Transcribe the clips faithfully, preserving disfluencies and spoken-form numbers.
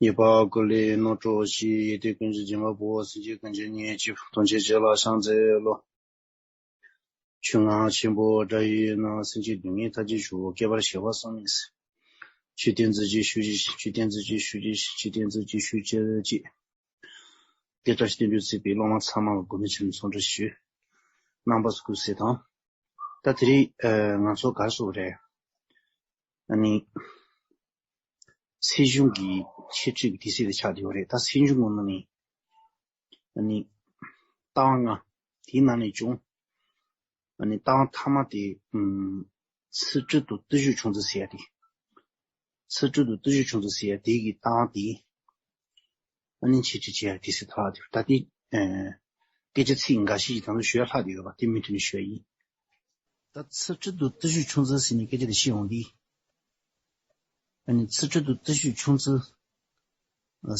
ཉེས་པ་ཀུན་ལས་རྣམ་གྲོལ་ཞིང་། ཡོན་ཏན་ཀུན་གྱི་སྦྱིན་པ་པོ། སེམས་ཅན་ཀུན་གྱི་སྙིང་རྗེ་པོ། ཐམས་ཅད་ཆོས་ལ་ཕྱག་འཚལ་ལོ། ཆོས་རྔ་ཆེན་པོ་སྒྲ་ཡི་ནང་། སེམས་ཅན་སྡུག་བསྔལ་མཐའ་ཡས་ཆོས། བསྐལ་པར་ཞི་བ་གསུམ་ནི་ཟེར། ཆོས་བསྟན་ཚུལ་གྱི་ཞུ་རྒྱུ་ཞིག་ཆོས་བསྟན་ཚུལ་གྱི་ཞུ་རྒྱུ་ཞིག་ཆོས་བསྟན་ཚུལ་གྱི་ཞུ་རྒྱུ་ཅིག་དེ་ལྟར་བསྟན་པའི་ཚིག་པའི་བླ་མ་ཚང་མ་ལ་དགོངས་པའི་ཆེད་ནས་གསུང་གྲོས་ཞུ། རྣམ་པ་ཚོ་སྐུ་གཟུགས་གསལ་ཐང་། ད་དེ་རིང་ཨ་ང་ཚོ་ག་རེ་ཟེར་དགོས་རེད། ཨ་ནི། ཚེས་གཞུང་གི་ཆེད་སྤྱོད་ཀྱི་དུས་ཚིགས་དེ་ཆགས་བསྡད་ཡོད་རེད། ད་ཚེས་གཞུང་གི་ནང་ནས་ཨ་ནི་ལྟ་བ་ལྔ། དེའི་ནང་ནས་ཀྱང་ཨ་ནི་ལྟ་བ་མཐའ་མ་དེ་ཨམ་ཚུལ་ཁྲིམས་དང་བརྟུལ་ཞུགས་ཆུང་ཙག་ཟེར་ཡ་དེ། ཚུལ་ཁྲིམས་དང་བརྟུལ་ཞུགས་ཆུང་ཙག་ཟེར་ཡ་དེ་གི་ལྟ་བ་དེ་ཨ་ནི་ཆེད་སྤྱོད་བྱེད་ཡ་དེ་ཟེར་ཐལ་བ་དེ། ད་དེ་ཨ་སྐད་ཆ་ཚིག་འགའ་ཤས་ཤིག་ད་དུང་ཞུ་ཡ་ལྷག་བསྡད་ཡོད་པ་དེ་མུ་མཐུད་ནས་ཞུ་ཡ་ཡིན། ད་ཚུལ་ཁྲིམས་དང་བརྟུལ་ཞུགས་ཆུང་ཙག་ཟེར་ནས་སྐད་ཆ་དེ་བཤད་འོང་དུས། ཨ་ནི་ཚུལ་ཁྲིམས་དང་བརྟུལ་ཞུགས་ཆུང་ཙག་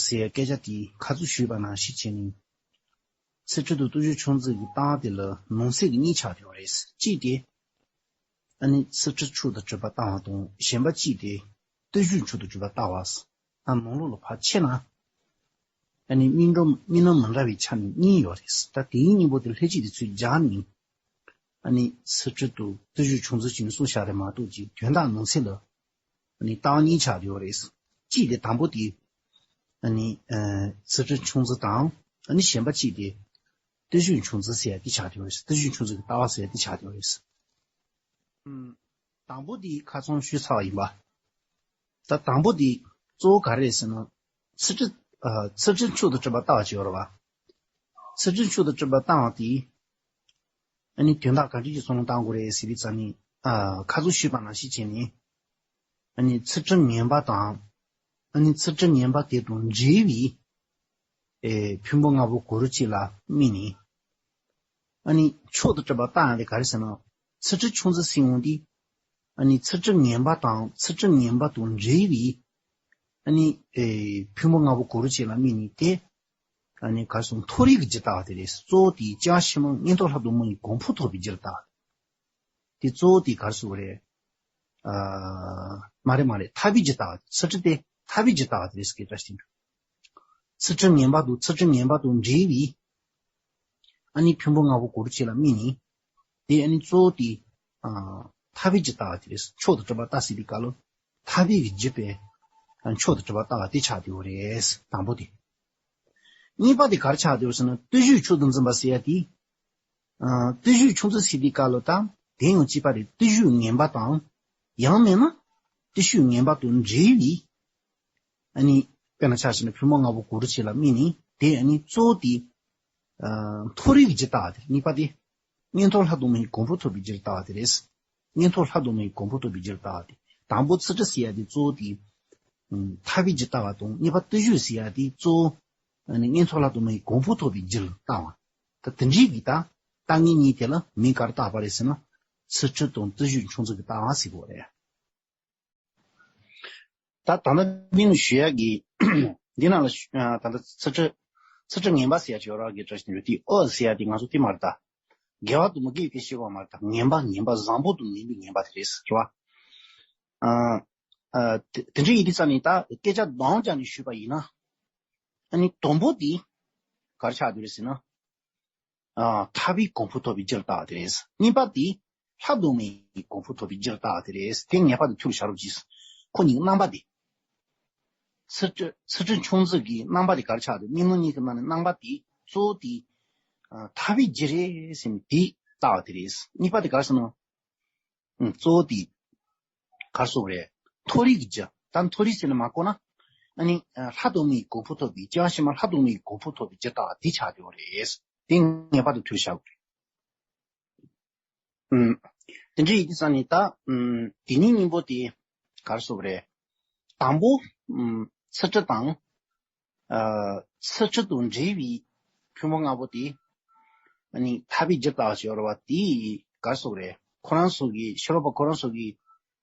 ཟེར་ཡ་སྐད་ཆ་དེ་ཁ་ཚུགས་ཞུས་པ་ནང་བཞིན་བྱས་ནས། ཚུལ་ཁྲིམས་དང་བརྟུལ་ཞུགས་ཆུང་ཙག་གི་ལྟ་བ་དེ་ལ་ནང་གསེས་ཀྱི་གཉིས་ཆགས་བསྡད་ཡོད་རེད། གཅིག་དེ་ཨ་ནི་ཚུལ་ཁྲིམས་མཆོག་ཏུ་གྲུབ་པ་ལྟ་བ་དང་། གཞན་པ་གཅིག་དེ་བརྟུལ་ཞུགས་མཆོག་ཏུ་གྲུབ་པ་ལྟ་བ། ད་ནང་ལོགས་ལ་ཕར་ཕྱེ་ན། ཨ་ནི་མིང་སྒྲོ་མིང་སྣ་མི་འདྲ་བའི་ཆ་ནས་གཉིས་ཡོད་རེད། ད་དེའི་གཉིས་པོ་དེ་ལྷན་ཅིག་ཏུ་ཚུར་སྦྱར་ནས། ཨ་ནི་ཚུལ་ཁྲིམས་དང་བརྟུལ་ཞུགས་ཆུང་ཙག་ཅེས་ནས་གསུངས་བཞག་རེད་མ་གཏོགས་ཀྱི་དོན་དག་ནང་གསེས་ལ་ཨ་ནི་ལྟ་བ་གཉིས་ཆགས་ཡོད་རེད། གཅིག་དེ་དང་པོ་དེ་ཨ་ནི་ཨ་ཚུལ་ཁྲིམས་ཆུང་ཙག་དང་། ཨ་ནི་གཞན་པ་གཅིག་དེ་བརྟུལ་ཞུགས་ཆུང་ཙག་ཟེར་ཡ་དེ་ཆགས་ཡོད་རེད། བརྟུལ་ཞུགས་ཆུང་ཙག་གི་ལྟ་བ་ཟེར་ཡ་དེ་ཆགས་ཡོད་རེད། ཨུམ། དང་པོ་དེ་ཁ་ཚོན་ཞུས་ཚར་བ་ཡིན་པ། ད་དང་པོ་དེ་གཙོ་བོ་ག་རེ་རེད་ཟེར་ན། ཚུལ་ཁྲིམས་ཨ་ཚུལ་ཁྲིམས་མཆོག་ཏུ་གྲུབ་པ་ལྟ་བ་ཅིག་ཡོད་རེད་བ། ཚུལ་ཁྲིམས་མཆོག་ཏུ་གྲུབ་པ་ལྟ་བ་དེ་ཨ་ནི་དོན་དག་ག་འདྲ་ཅིག་བསམ་བློ་བཏང་དགོས་རེད་ཟེར་བའི་རྩ་ནས། ཨ་ཁ་ཚུགས་ཞུས་པ་ནང་བཞིན་བྱས་ནས། ཨ་ནི་ཚུལ་ཁྲིམས་ངན་པ་དང་། ཨ་ནི་ཚུལ་ཁྲིམས་ངན་པ་དེ་དང་འབྲེལ་བའི་ཨེ་ཕུང་པོ་ལྔ་པོ་གང་རུང་གཅིག་ལ་དམིགས་ནས། ཨ་ནི་མཆོག་ཏུ་གྲུབ་པ་ལྟ་བ་དེ་ག་རེ་ཟེར་ན། ཚུལ་ཁྲིམས་ཆུང་ཙག་ཟེར་འོང་དུས། ཨ་ནི་ཚུལ་ཁྲིམས་ངན་པ་དང་ཚུལ་ཁྲིམས་ངན་པ་དང་འབྲེལ་བའི་ཨ་ནི་ཨེ་ཕུང་པོ་ལྔ་པོ་གང་རུང་གཅིག་ལ་དམིགས་ནས་དེ། ཨ་ནི་ག་རེ་ཟེར། མཐོ་རིས་ཀྱི་རྒྱུ་ལྟ་བ་དེ་རེད། གཙོ་བོ་དེ་བྱང་ཕྱི་མ་མངོན་མཐོ་ལྷ་དང་མི་ཡི་གོ་འཕང་ཐོབ་པའི་རྒྱུ་ལ་ལྟ་བ། དེ་གཙོ་བོ་དེ་ག་རེ་ཟེར་དགོས་རེད། ཨ་མ་རེད་མ་རེད། ཐར་པའི་རྒྱུ་ལྟ་བ། ཚུལ་ཁྲིམས་དེ་ཐར་པའི་རྒྱུ་ལྟ་བ་དེ་རེད་ཟེར་སྐད་ཆ་ཞིག་འདུག་ཚུལ་ཁྲིམས་ངན་པ་དང་ཚུལ་ཁྲིམས་ངན་པ་དང་འབྲེལ་བའི་ཨ་ནི་ཕུང་པོ་ལྔ་པོ་གང་རུང་གཅིག་ལ་དམིགས་ནས། དེ་ཨ་ནི་གཙོ་བོ་དེ་ཨ་ཐར་པའི་རྒྱུ་ལྟ་བ་དེ་རེད། མཆོག་ཏུ་གྲུབ་པ་ལྟ་ཟེར་དུས་སྐབས་ལ་ཐར་པའི་རྒྱུ་པའི་མཆོག་ཏུ་གྲུབ་པ་ལྟ་བ་དེ་ཆགས་བསྡད་ཡོད་རེད། དང་པོ་དེ། གཉིས་པ་དེ་ག་རེ་ཆགས་བསྡད་ཡོད་ཟེར་ན། བརྟུལ་ཞུགས་མཆོག་ཏུ་འཛིན་པ་ཟེར་ཡ་དེ། ཨ་བརྟུལ་ཞུགས་ཆུང་ཙག་ཟེར་དུས་སྐབས་ལ་ད་དེ་ཡང་གཅིག་པ་རེད། བརྟུལ་ཞུགས་ངན་པ་དང་། ཡང་མིན་ན་བརྟུལ་ཞུགས་ངན་པ་དང་འབྲེལ་བའི་ཨ་ནི་དཔེར་ན་ཆ་བཞག་ན་ཕུང་པོ་ལྔ་པོ་གང་རུང་གཅིག་ལ་དམིགས་ནས་དེ་ཨ་ནི་གཙོ་བོ་དེ་ཨ་མཐོ་རིས་ཀྱི་རྒྱུ་ལྟ་བ་དེ། གཉིས་པ་དེ་མངོན་མཐོ་ལྷ་དང་མི་ཡི་གོ་འཕང་ཐོབ་པའི་རྒྱུ་ལ་ལྟ་བ་དེ་རེད། མངོན་མཐོ་ལྷ་དང་མི་ཡི་གོ་འཕང་ཐོབ་པའི་རྒྱུ་ལ་ལྟ་བ་དེ། དང་པོ་ཚུལ་ཁྲིམས་ཟེར་ཡ་དེ་གཙོ་བོ་དེ་ཨ་ཐར་པའི་རྒྱུ་ལྟ་བ་དང་། གཉིས་པ་བརྟུལ་ཞུགས་ཟེར་ཡ་དེ་གཙོ་བོ་ཨ་ནི་མངོན་མཐོ་ལྷ་དང་མི་ཡི་གོ་འཕང་ཐོབ་པའི་རྒྱུ་ལ་ལྟ་བ། ད་དེ་འདྲའི་གི་ད་ལྟ་ངན་གཉིས་དེ་ལ་མིང་ག་རེ་བཏགས་པ་རེད་ཟེར་ན། ཚུལ་ཁྲིམས་དང་བརྟུལ་ཞུགས་ཆུང་ཙག་གི་ལྟ་བ་ཟེར་གོ་རེད། ད་ད་ལྟ་མིང་ཞུ་ཡ་གི་འདི་ནང་ལ་ཞུ་ཨ་ད་ལྟ་ཚུལ་ཁྲིམས་ཚུལ་ཁྲིམས་ངན་པ་ཟེར་ཡ་ཅིག་ཡོད་རེད་གི་འདྲ་ཞིག་ཡོད་དེ། ཨོ་ཟེར་ཡ་དེ་ང་ཚོ་དེ་མ་རེད་ད། དགེ་བ་དང་མི་དགེ་བའི་སྐད་བཤད་གོ་མ་རེད་ད། ངན་པ་ངན་པ་བཟང་པོ་དང་མིན་པའི་ངན་པ་དེ་རེད། རེད་བ། ཨ་ཨ་དེ་དེ་འདྲ་ཡིན་དུས་ཙང་ནས་ད་སྐད་ཆ་གདངས་བརྒྱབ་ནས་ཞུས་པ་ཡིན་ན། ཨ་ནི་དང་པོ་དེ་ག་རེ་ཆགས་བསྡད་རེད་ཟེར་ན། ཨ་ཐར་པའི་གོ་འཕང་ཐོབ་པའི་རྒྱུ་ལ་ལྟ་བ་དེ་རེད། གཉིས་པ་དེ་ལྷ་དང་མི་ཡི་གོ་འཕང་ཐོབ་པའི་རྒྱུ་ལ་ལྟ་བ་དེ་རེད། དེ་ངེས་པར་དུ་ཐུགས་ལ་བཞག་རོགས་གྱིས། ཁོ་གཉིས་ཀྱི་རྣམ་པ་དེ། ཚུལ་ཁྲིམས་ཚུལ་ཁྲིམས་ཆུང་ཙག་གི་རྣམ་པ་དེ་ག་རེ་ཆགས་འདུག་མིང་ནོར་གཉིས་ཀྱི་ནང་ནས་རྣམ་པ་དེ་གཙོ་བོ་དེ་ཨ་ཐར་པའི་རྒྱུ་རེད་ཟེར་ནས་དེ་ལྟ་བ་དེ་རེད། གཉིས་པ་དེ་ག་རེ་ཟེར་ན། ཨ་གཙོ་བོ་དེ་ག་རེ་ཟེར་དགོས་རེད། མཐོ་རིས་ཀྱི་རྒྱུ། ད་མཐོ་རིས་ཟེར་ནས་མ་གོ་ན། ཨ་ནི་ཨ་ལྷ་དང་མི་ཡི་གོ་འཕང་ཐོབ་པའི། བྱང་ཕྱི་མ་ལྷ་དང་མི་ཡི་གོ་འཕང་ཐོབ་པའི་རྒྱུ་ལྟ་བ་དེ་ཆགས་བསྡད་ཡོད་རེད། དེ་ངེས་པར་དུ་ཐུགས་ལ་བཞག་དགོས་རེད། ཨུམ། དེ་འདྲ་ཡིན་དུས་ཙང་ནས་ད། ཨུམ། དེ་གཉིས་གཉིས་པོ་དེ་ག་རེ་ཟེར་དགོས་རེད། དང་པོ། ཨུམ། ཚུལ་ཁྲིམས་དང་། ཨ་ཚུལ་ཁྲིམས་དང་འབྲེལ་བའི་ཕུང་པོ་ལྔ་པོ་དེ། ཨ་ནི་ཐར་པའི་རྒྱུ་ལྟ་བ་ཞིག་ཡོད་རེད་བ། དེ་ག་རེ་ཟེར་དགོས་རེད། ཁོ་རང་ཚོ་གི་ཕྱི་རོལ་པ་ཁོ་རང་ཚོ་གི་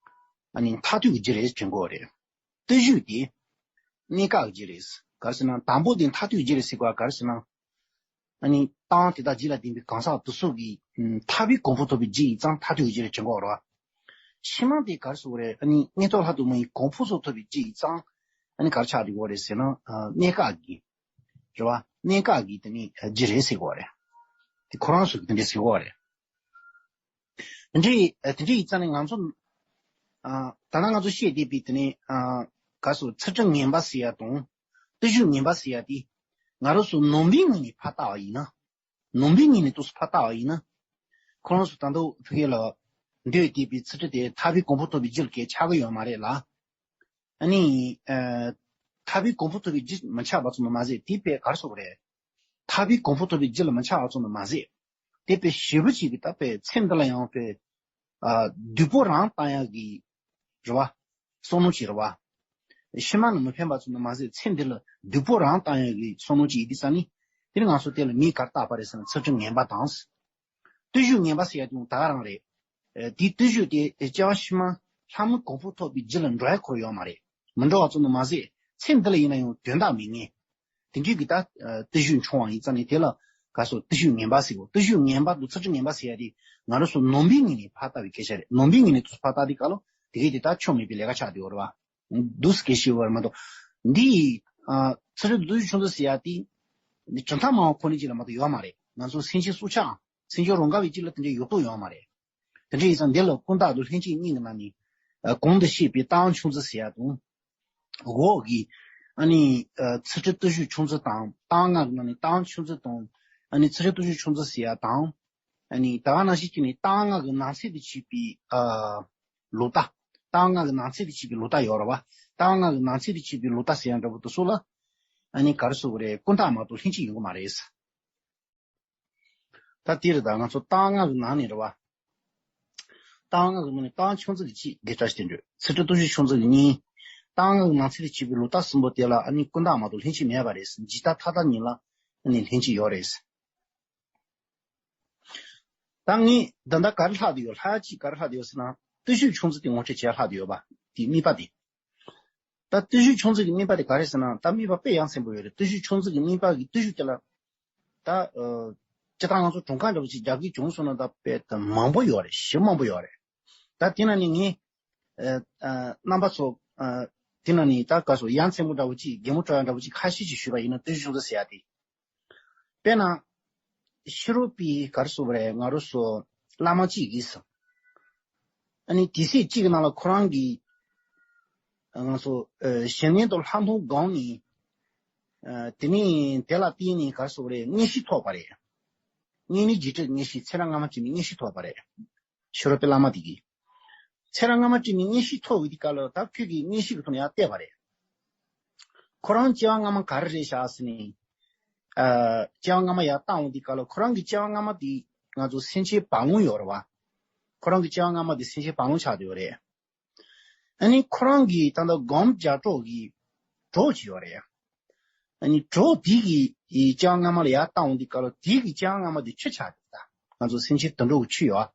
ཨ་ནི་མཐར་ཐུག་གི་རྒྱུ་རེད་དྲན་གྱི་ཡོད་རེད། བརྟུལ་ཞུགས་དེ་གནས་སྐབས་ཀྱི་རྒྱུ་རེད། ག་རེ་ཟེར་ན། དང་པོ་དེ་མཐར་ཐུག་གི་རྒྱུ་རེད་ཟེར་དགོས་པ་ག་རེ་ཟེར་ན། ཨ་ནི་ལྟ་བ་དེ་དག་རྒྱུད་ལ་ལྡན་པའི་གང་ཟག་དེ་ཚོ་གིས་ཨུམ་ཐར་པའི་གོ་འཕང་ཐོབ་པའི་རྒྱུ་ཡིན་ཙང་མཐར་ཐུག་གི་རྒྱུ་རེད་དྲན་གྱི་ཡོད་རེད་བ། ཕྱི་མ་དེ་ག་རེ་ཟེར་དགོས་རེད། ཨ་ནི་མངོན་མཐོ་ལྷ་དང་མི་ཡི་གོ་འཕང་སོགས་ཐོབ་པའི་རྒྱུ་ཡིན་ཙང་། ཨ་ནི་ག་རེ་ཆགས་བསྡད་ཡོད་རེད་ཟེར་ན། ཨ་གནད་འགག་གི་རེད་བ། གནད་འགག་གི་དེ་ནི་རྒྱུ་རེད་ཟེར་གྱི་ཡོད་རེད། དེ་ཁོ་རང་ཚོ་གི་དེ་འདྲ་ཟེར་གྱི་ཡོད་རེད། དེ་འདྲའི་དེ་འདྲའི་ཡིག་ཚང་ནས་ང་ཚོ་ཨ་ད་ལྟ་ང་ཚོ་བཤད་བསྡད་པའི་དེ་ནི་ཨ་ག་སོ་ཚུལ་ཁྲིམས་ངན་པ་ཟེར་ཡ་དང་། བརྟུལ་ཞུགས་ངན་པ་ཟེར་ཡ་དེ་ང་རང་ཚོ་ནང་པའི་ངོས་ནས་ཕར་བལྟ་བ་ཡིན་ན། ནང་པའི་ངོས་ནས་ཏོག་ཙམ་ཕར་བལྟ་བ་ཡིན་ན། ཁོ་རང་ཚོ་ད་དུང་ཕ་གི་ལ་འདོད་བསྡད་པའི་ཚུལ་ཁྲིམས་དེ་ཐར་པའི་གོ་འཕང་ཐོབ་པའི་རྒྱུ་ལ་གལ་ཆགས་ཀྱི་ཡོད་མ་རེད་ལ། ཨ་ནི་ཨ་ཐར་པའི་གོ་འཕང་ཐོབ་པའི་རྒྱུ་མི་ཆགས་པ་ཙམ་དུ་མ་ཟད། དེ་དཔེ་ག་རེ་ཟེར་དགོས་རེད། ཐར་པའི་གོ་འཕང་ཐོབ་པའི་རྒྱུ་ལ་མི་ཆགས་པ་ཙམ་དུ་མ་ཟད། དེ་དཔེ་ཞེ་པོ་ཅིག་གི་ད་དཔེ་ཚེ་འདི་ལ་ཡང་དཔེ་ཨ་སྡུག་པོ་རང་བཏང་ཡག་གི་རེད་བ། བསམ་བློ་ཅིག་རེད་བ། ཕྱི་མ་ནི་མི་ཕན་པ་ཙམ་དུ་མ་ཟད། ཚེ་འདི་ལ་སྡུག་པོ་རང་བཏང་ཡག་གི་བསམ་བློ་ཅིག་ཡིན་དུས་ཙང་ནི། དེ་ནི་ང་ཚོ་དེ་ལ་མིང་ག་རེ་བཏགས་པ་རེད་ཟེར་ན། ཚུལ་ཁྲིམས་ངན་པ་དང་། བརྟུལ་ཞུགས་ངན་པ་ཟེར་ཡ་དེ་ད་ག་རང་རེད། ཨ་དེའི་བརྟུལ་ཞུགས་དེ་སྐྱེ་བ་ཕྱི་མ་ལྷ་མིའི་གོ་འཕང་ཐོབ་པའི་རྒྱུ་ལ་འགྲོ་ཡ་ཁོ་རང་ཡོད་མ་རེད། མི་འགྲོ་བ་ཙམ་དུ་མ་ཟད། ཚེ་འདི་ལ་ཡིན་ན་ཡང་དོན་དག་མེད་མཁན། དེ་འདྲའི་གི་ད་ཨ་བརྟུལ་ཞུགས་བྱུང་བ་ཡིན་ཙང་ནི། དེ་ལ་ག་སོ་བརྟུལ་ཞུགས་ངན་པ་ཟེར་གོ། བརྟུལ་ཞུགས་ངན་པ་དང་ཚུལ་ཁྲིམས་ངན་པ་ཟེར་ཡ་དེ་ང་རང་ཚོ་ནང་པའི་ངོས་ནས་ཕར་ལྟ་བའི་སྐད་ཆ་རེད། ནང་པའི་ངོས་ནས་ཏོག་ཙམ་ཕར་ལྟ་དུས་སྐབས་ལ་དེ་གའི་དེ་ད་ཆོ་མེད་པའི་ལས་ཀ་ཆགས་བསྡད་ཡོད་རེད་བ། འདུག་སེ་སྐད་ཆ་བཤད་པ་རེད་མ་གཏོགས། འདི་ཨ་ཚུལ་ཁྲིམས་བརྟུལ་ཞུགས་ཆུང་ཙག་ཟེར་ཡ་དེ་འདི་གྲུབ་མཐའ་སྨྲ་བ་ཁོ་ན་ཅིག་ལ་མ་གཏོགས་ཡོད་མ་རེད། ང་ཚོ་སེམས་ཅན་སྲོག་ཆགས་སེམས་ཅན་རང་ག་བའི་ཅིག་ལ་དེ་འདྲའི་ཡོད་དོ་ཡོད་མ་རེད། དེ་འདྲ་ཡིན་ཙང་འདི་ལ་ཀུན་བརྟགས་དང་ལྷན་སྐྱེས་གཉིས་ཀྱི་ནང་ནས་ཨ་གོང་དུ་བཤད་པའི་རྟགས་དབང་ཆུང་ཙག་ཟེར་ཡ་དང་། འོག་གི་ཨ་ནི་ཨ་ཚུལ་ཁྲིམས་བརྟུལ་ཞུགས་ཆུང་ཙག་དང་། རྟགས་ལྔ་གི་ནང་ནས་རྟགས་དབང་ཆུང་ཙག་དང་། ཨ་ནི་ཚུལ་ཁྲིམས་བརྟུལ་ཞུགས་ཆུང་ཙག་ཟེར་ཡ་དང་། ཨ་ནི་ད་ག་ནང་བཞིན་བྱས་ནས་རྟགས་ལྔ་གི་ནང་ཚན་དུ་བྱས་པའི་ཨ་ལོག་ལྟ། རྟགས་ལྔ་གི་ནང་ཚན་དུ་བྱས་པའི་ལོག་ལྟ་ཡོད་རེད་བ། རྟགས་ལྔ་གི་ནང་ཚན་དུ་བྱས་པའི་ལོག་ལྟ་ཟེར་ཡ་འདྲ་པོ་དེ་ཚོ་ལ་ཨ་ནི་ག་རེ་ཟེར་དགོས་རེད། ཀུན་བརྟགས་མ་གཏོགས་ལྷན་སྐྱེས་ཡོང་གི་མ་རེད། ད་དེ་རེད། ད་ང་ཚོ་རྟགས་ལྔ་གི་ནང་ནས་རེད་བ། རྟགས་ལྔ་གི་ནང་ནས་རྟགས་ཆུང་ཙག་གི་གཅིག་དེ་ལྟར་བསྟན་འགྲོ། ཚུལ་ཁྲིམས་བརྟུལ་ཞུགས་ཆུང་ཙག་གི་གཉིས། རྟགས་ལྔ་གི་ནང་ཚན་དུ་བྱས་པའི་ལོག་ལྟ་གསུམ་པོ་དེ་ལ་ཨ་ནི་ཀུན་བརྟགས་མ་གཏོགས་ལྷན་སྐྱེས་མེད་པ་རེད། ཇི་ལྟ་མཐའ་དག་ཉིད་ལ་ཨ་ནི་ལྷན་སྐྱེས་ཡོད་རེད། ད་ངས་ད་ལྟ་ག་རེ་ལྷག་བསྡད་ཡོད། ལྷག་ཡ་གཅིག་ག་རེ་ལྷག་བསྡད་ཡོད་ཟེར་ན། བརྟུལ་ཞུགས་ཆུང་ཙག་དེ་ངོ་སྤྲོད་བྱེད་ཡ་ལྷག་བསྡད་ཡོད་པ། དེའི་དམིགས་པ་དེ། ད་བརྟུལ་ཞུགས་ཆུང་ཙག་གི་དམིགས་པ་དེ་ག་རེ་ཟེར་ན། ད་དམིགས་པ་དཔེ་ཡ་མཚན་པོ་ཡོད་རེད། བརྟུལ་ཞུགས་ཆུང་ཙག་གི་དམིགས་པ་གི་བརྟུལ་ཞུགས་དེ་ལ་ད་ཨ་སྤྱིར་བཏང་ང་ཚོ་གྲངས་ཀ་འདྲ་པོ་ཅིག་རྒྱག་གི་བྱུང་སོང་ན། ད་དཔེ་ད་མང་པོ་ཡོད་རེད། ཞེ་མང་པོ་ཡོད་རེད། ད་དེ་ནང་ནས་ངས་ཨ་ཨ་རྣམ་པ་ཚོ་ཨ་དེ་ནང་ནས་ད་ག་སོ་ཡ་མཚན་པོ་འདྲ་པོ་ཅིག་གད་མོ་བྲོ་ཡ་འདྲ་པོ་ཅིག་ཁ་ཤས་ཅིག་ཞུས་པ་ཡིན་ན། བརྟུལ་ཞུགས་ཆུང་ཙག་ཟེར་ཡ་དེ། དཔེར་ན་ཕྱི་རོལ་པའི་ག་རེ་ཟེར་དགོས་རེད། ང་རང་ཚོ་བླ་མ་གཅིག་གིས་ཨ་ནི་དུས་ཚོད་གཅིག་གི་ནང་ལ་ཁོ་རང་གིས་ང་ཚོ་ཨ་གཞན་ཕན་དང་ལྷག་མཐོང་བསྒོམས་ནས། ཨ་དེ་ནས་དེ་ལ་བརྟེན་ནས་ག་རེ་ཟེར་དགོས་རེད། མངོན་ཤེས་ཐོབ་པ་རེད། དངོས་གནས་རྗེས་དྲན་མངོན་ཤེས། ཚེ་རབས་སྔ་མ་བྱས་ནས་མངོན་ཤེས་ཐོབ་པ་རེད། ཕྱི་རོལ་པའི་བླ་མ་དེ་གིས། ཚེ་རབས་སྔ་མ་བྱས་ནས་མངོན་ཤེས་ཐོབ་ཡོད་དུས་སྐབས་ལ། ད་ཁོས་ཀྱིས་མངོན་ཤེས་ཀྱི་ཐོག་ནས་ཡར་བལྟས་པ་རེད། ཁོ་རང་སྐྱེ་བ་སྔ་མ་ག་རེ་རེད་ཤག་ཟེར་ནས། ཨ་སྐྱེ་བ་སྔ་མ་ཡར་བལྟ་འོང་དུས་སྐབས་ལ། ཁོ་རང་གི་སྐྱེ་བ་སྔ་མ་དེ་ང་ཚོ་སེམས་ཅན་བག་ལོང་ཡོད་རེད་བ། ཁོ་རང་གི་སྐྱེ་བ་སྔ་མ་དེ་སེམས་ཅན་བག་ལོང་ཆགས་བསྡད་ཡོད་རེད། ཨ་ནི་ཁོ་རང་གི་ད་ལྟ་སྒོམ་རྒྱག་གྲོགས་ཀྱི་གྲོགས་ཅིག་ཡོད་རེད། ཨ་ནི་གྲོགས་དེ་གི་སྐྱེ་བ་སྔ་མ་ལ་ཡར་བལྟ་འོང་དུས་སྐབས་ལ། དེ་གི་སྐྱེ་བ་སྔ་མ་དེ་ཆུ་ཆགས་བསྡད། ད་ང་ཚོ་སེམས་ཅན་དུད་འགྲོ་གི་ཆུ་ཡོད།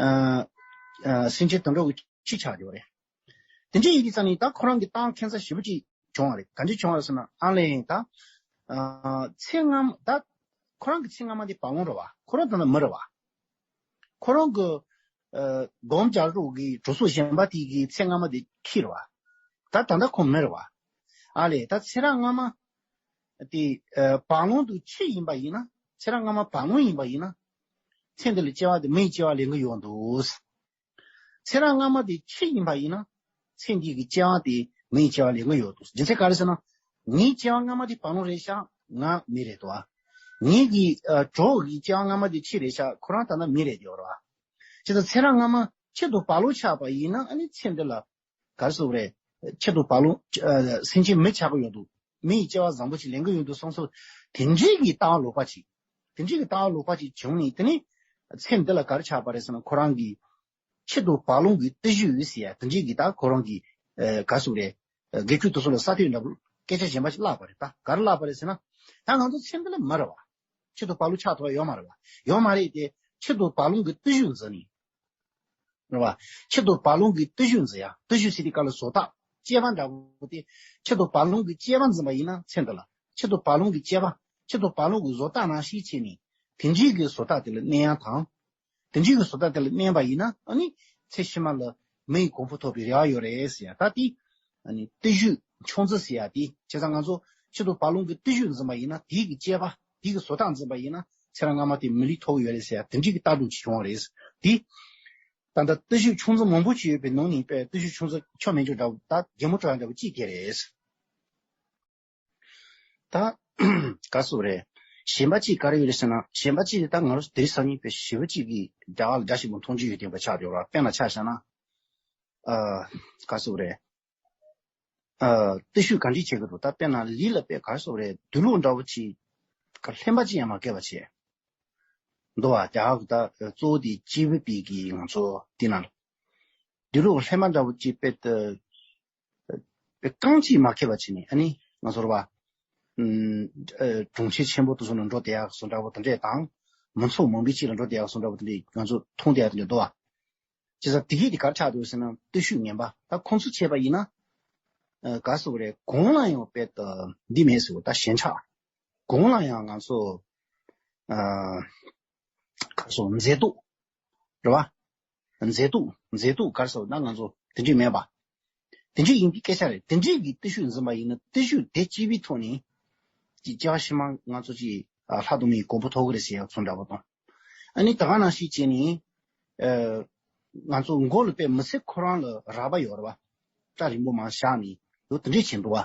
ཨ་ཨ་སེམས་ཅན་དུད་འགྲོ་གི་ཆུ་ཆགས་བསྡད་ཡོད་རེད། དེ་འདྲ་ཡིན་དུས་ཙང་ནས་ད་ཁོ་རང་གི་རྟགས་ཁྱད་མཚར་ཞེ་པོ་ཅིག་བྱུང་བ་རེད། ག་འདྲ་བྱུང་བ་རེད་ཟེར་ན། ཨ་ལས་ད་ཨ་ཚེ་སྔ་མ། ད་ཁོ་རང་གི་ཚེ་སྔ་མ་དེ་བག་ལོང་རེད་བ། ཁོ་རང་ད་ལྟ་མི་རེད་བ། ཁོ་རང་གི་ཨ་སྒོམ་རྒྱག་རོགས་ཀྱི་གྲོགས་ཚོ་གཞན་པ་དེ་གི་ཚེ་སྔ་མ་དེ་ཁྱི་རེད་བ། ད་ད་ལྟ་ཁོ་མི་རེད་བ། ཨ་ལས་ད་ཚེ་རབས་སྔ་མ་དེ་ཨ་བག་ལོང་དང་ཁྱི་ཡིན་པ་ཡིན་ན། ཚེ་རབས་སྔ་མ་བག་ལོང་ཡིན་པ་ཡིན་ན། ཚེ་འདི་ལ་སྐྱེ་བ་དེ་མིའི་སྐྱེ་བ་ལེན་གི་ཡོད་འདུག། ཚེ་རབས་སྔ་མ་དེ་ཁྱི་ཡིན་པ་ཡིན་ན། ཚེ་འདི་གི་སྐྱེ་བ་དེ་མིའི་སྐྱེ་བ་ལེན་གི་ཡོད་འདུག། རྒྱུ་མཚན་ག་རེ་ཟེར་ན། ངའི་སྐྱེ་བ་སྔ་མ་དེ་བག་ལོང་རེད་ཤག། ང་མི་རེད་དོ། ངའི་གི་ཨ་གྲོགས་ཀྱི་སྐྱེ་བ་སྔ་མ་དེ་ཁྱི་རེད་ཤག། ཁོ་རང་ད་ལྟ་མི་རེད་དེ་ཡོད་རེད་བ། བྱས་ཙང་ཚེ་རབས་སྔ་མ་ཁྱི་དང་བག་ལོང་ཆགས་པ་ཡིན་ན། ཨ་ནི་ཚེ་འདི་ལ་ག་རེ་ཟེར་དགོས་རེད། ཁྱི་དང་བག་ལོང་ཨ་སེམས་ཅན་མི་ཆགས་ཀྱི་ཡོད་འདུག། མི་ཡི་སྐྱེ་བ་བཟང་པོ་ཅིག་ལེན་གྱི་ཡོད་འདུག་བསམ་སོང་། དེ་འདྲའི་གི་ལྟ་བ་ལོག་པ་ཅིག། དེ་འདྲའི་གི་ལྟ་བ་ལོག་པ་ཅིག་བྱུང་ནས། དེ་ནས་ཚེ་འདི་ལ་ག་རེ་ཆགས་པ་རེད་ཟེར་ན། ཁོ་རང་གི་ཁྱི་དང་བག་ལོང་གི་བརྟུལ་ཞུགས་ཡོད་ཟེར་ཡ་དེ་འདྲའི་གི། ད་ཁོ་རང་གི་ཨ་ག་རེ་ཟེར་དགོས་རེད། ཨ་དགེ་ཕྲུག་དེ་ཚོ་ལ་ས་ཐོག་འདྲ་པོ་སྐད་ཆ་གཞན་པ་ཞིག་བརླགས་པ་རེད། ད་ག་རེ་བརླགས་པ་རེད་ཟེར་ན། ད་ང་ཚོ་ཚེ་འདི་ལ་མི་རེད་བ། ཁྱི་དང་བག་ལོང་ཆགས་ཐུབ་པ་ཡོད་མ་རེད་བ། ཡོད་མ་རེད་དེ། ཁྱི་དང་བག་ལོང་གི་བརྟུལ་ཞུགས་འཛིན་ནས། རེད་བ། ཁྱི་དང་བག་ལོང་གི་བརྟུལ་ཞུགས་འཛིན་ཡ། བརྟུལ་ཞུགས་ཟེར་དུས་སྐབས་ལ་བཟོ་ལྟ། སྤྱད་པ་འདྲ་པོ་དེ། ཁྱི་དང་བག་ལོང་གི་སྤྱད་པ་འཛིན་པ་ཡིན་ན་ཚེ་འདི་ལ། ཁྱི་དང་བག་ལོང་གི་སྤྱད་པ། ཁྱི་དང་བག་ལོང་གི་བཟོ་ལྟ་ནང་བཞིན་བྱས་ནས། དེ་འདྲའི་གི་བཟོ་ལྟ་དེ་ལ་གནས་ཡ་དང་། དེ་འདྲའི་གི་བཟོ་ལྟ་དེ་ལ་གནས་པ་ཡིན་ན། ཨ་ནི་ཚེ་ཕྱི་མ་ལ་མི་ཡི་གོ་འཕང་ཐོབ་པའི་རེ་བ་ཡོད་རེད་ཟེར་ཡ། ད་དེ་ ཨ་ནི་བརྟུལ་ཞུགས་ཆུང་ཙག་ཟེར་ཡ་དེ། བྱས་ཙང་ང་ཚོ་ཕྱི་དྲོ་བར་ལུང་གི་བརྟུལ་ཞུགས་འཛིན་པ་ཡིན་ན། དེའི་གི་སྤྱད་པ། དེའི་གི་བཟོ་ལྟ་འཛིན་པ་ཡིན་ན། ཚེ་རབས་སྔ་མ་དེ་མི་ལུས་ཐོབ་ཀྱི་ཡོད་རེད་ཟེར་ཡ་དེ་འདྲའི་གི་ལྟ་གྲུབ་ཅིག་བྱུང་བ་རེད། དེ་ད་ལྟ་བརྟུལ་ཞུགས་ཆུང་ཙག་མང་པོ་ཅིག་ཡོད་པའི་ནང་ནས་དཔེ་བརྟུལ་ཞུགས་ཆུང་ཙག་ཆོ་མེད་ཅོ་འདྲ་བོ། ད་གད་མོ་བྲོ་ཡ་འདྲ་བོ་གཅིག་དེ་རེད། ད་ག་ཟེར་དགོས་རེད། གཞན་པ་གཅིག་ག་རེ་ཡོད་རེད་ཟེར་ན། གཞན་པ་གཅིག་དེ་ད་ང་རང་ཚོ་དེ་རིང་སང་ཉིན་དཔེ་ཞེ་པོ་གཅིག་གིས་རྒྱ་གར་ལ་འདྲ་ཞིག་མོ་མཐོང་རྒྱུ་ཡོད་དེ་འདྲ་ཆགས་བསྡད་ཡོད་རེད། དཔེར་ན་ཆ་བཞག་ན། ཨ། ག་ཟེར་དགོས་རེད། ཨ། བརྟུལ་ཞུགས་ག་འདྲས་བྱེད་ཀྱི་འདུག་ད་དཔེར་ན་ལུས་ལ་དཔེ་ག་རེ་ཟེར་དགོས་རེད། དུག་ལོག་འདྲ་བོ་ཅིག་ག་ལྷན་པ་ཅིག་ཡང་མ་བཀལ་བ་བྱས། འདུག་བ། རྒྱ་གར་གྱི་ད་གཙོ་བོ་དེ་སྐྱེས་བུ་པའི་གི་ང་ཚོ་དེ་ན་དུག་ལོག་ལྷན་པ་འདྲ་བོ་ཅིག་དཔེ་ད་དཔེ་རྐང་གཅིག་མ་བཀལ་བ་བྱས་ནས། ཨ་ནི་ང་ཚོ་རེད་བ། ཨུམ། ཨ། གྲོང་ཁྱེར་ཆེན་པོ་དེ་ཚོ་ལ་འགྲོ་བསྡད་ཡག་བཟོ་འདྲ་བོ་དེ་འདྲས་དང་། མི་ཚོགས་མང་པོའི་དཀྱིལ་ལ་འགྲོ་བསྡད་ཡག་བཟོ་འདྲ་བོ་དེ་འདྲས་ང་ཚོ་མཐོང་བསྡད་ཡག་དེ་འདྲས་འདུག་བ། བྱས་ཙང་དེ་གས་དེ་ག་རེ་ཆགས་འདུག་ཟེར་ན། བརྟུལ་ཞུགས་ངན་པ། ད་ཁོང་ཚོ་བྱས་པ་ཡིན་ན། ཨ། ག་ཟེར་དགོས་རེད། གང་ལ་ཡང་དཔེ་ད་འདི་མེད་ཟེར་བ། ད་ཞེན་ཆགས། གང་ལ་ཡང་ང་ཚོ། ཨ། ག་ཟེར། མཛེས་སྡུག་རེད་བ། མཛེས་སྡུག་མཛེས་སྡུག་ག་རེ་ཟེར་ན། ང་ཚོ་དེ་འདྲས་མེད་པ། དེ་འདྲས་ཡིན་པའི་སྐད་ཆ་རེད། དེ་འདྲས་ཀྱི་བརྟུལ་ཞུགས་འཛིན་པ་ཡིན་ན། བརྟུལ་ཞུགས་དེ་སྐྱེས་པའི་ཐོག་ནས་ཀྱི་སྐྱེ་བ་ཕྱི་མ་ང་ཚོ་ཀྱི། ཨ། ལྷ་དང་མིའི་གོ་འཕང་ཐོབ་ཀྱི་རེད་ཟེར་ཡག་བཟོ་འདྲ་བོ་དང་། ཨ་ནི་ད་ག་ནང་བཞིན་བྱས་ནས། ཨ། ང་ཚོ་མགོ་ལ་དཔེ་མི་ཚེ་ཁོ་རང་ལ་རག་པ་ཡོད་རེད་བ། སྐྲ་རིང་པོ་མར་བཞག་ནས་ཡོད། དེ་འདྲས་བྱས་འདུག་བ།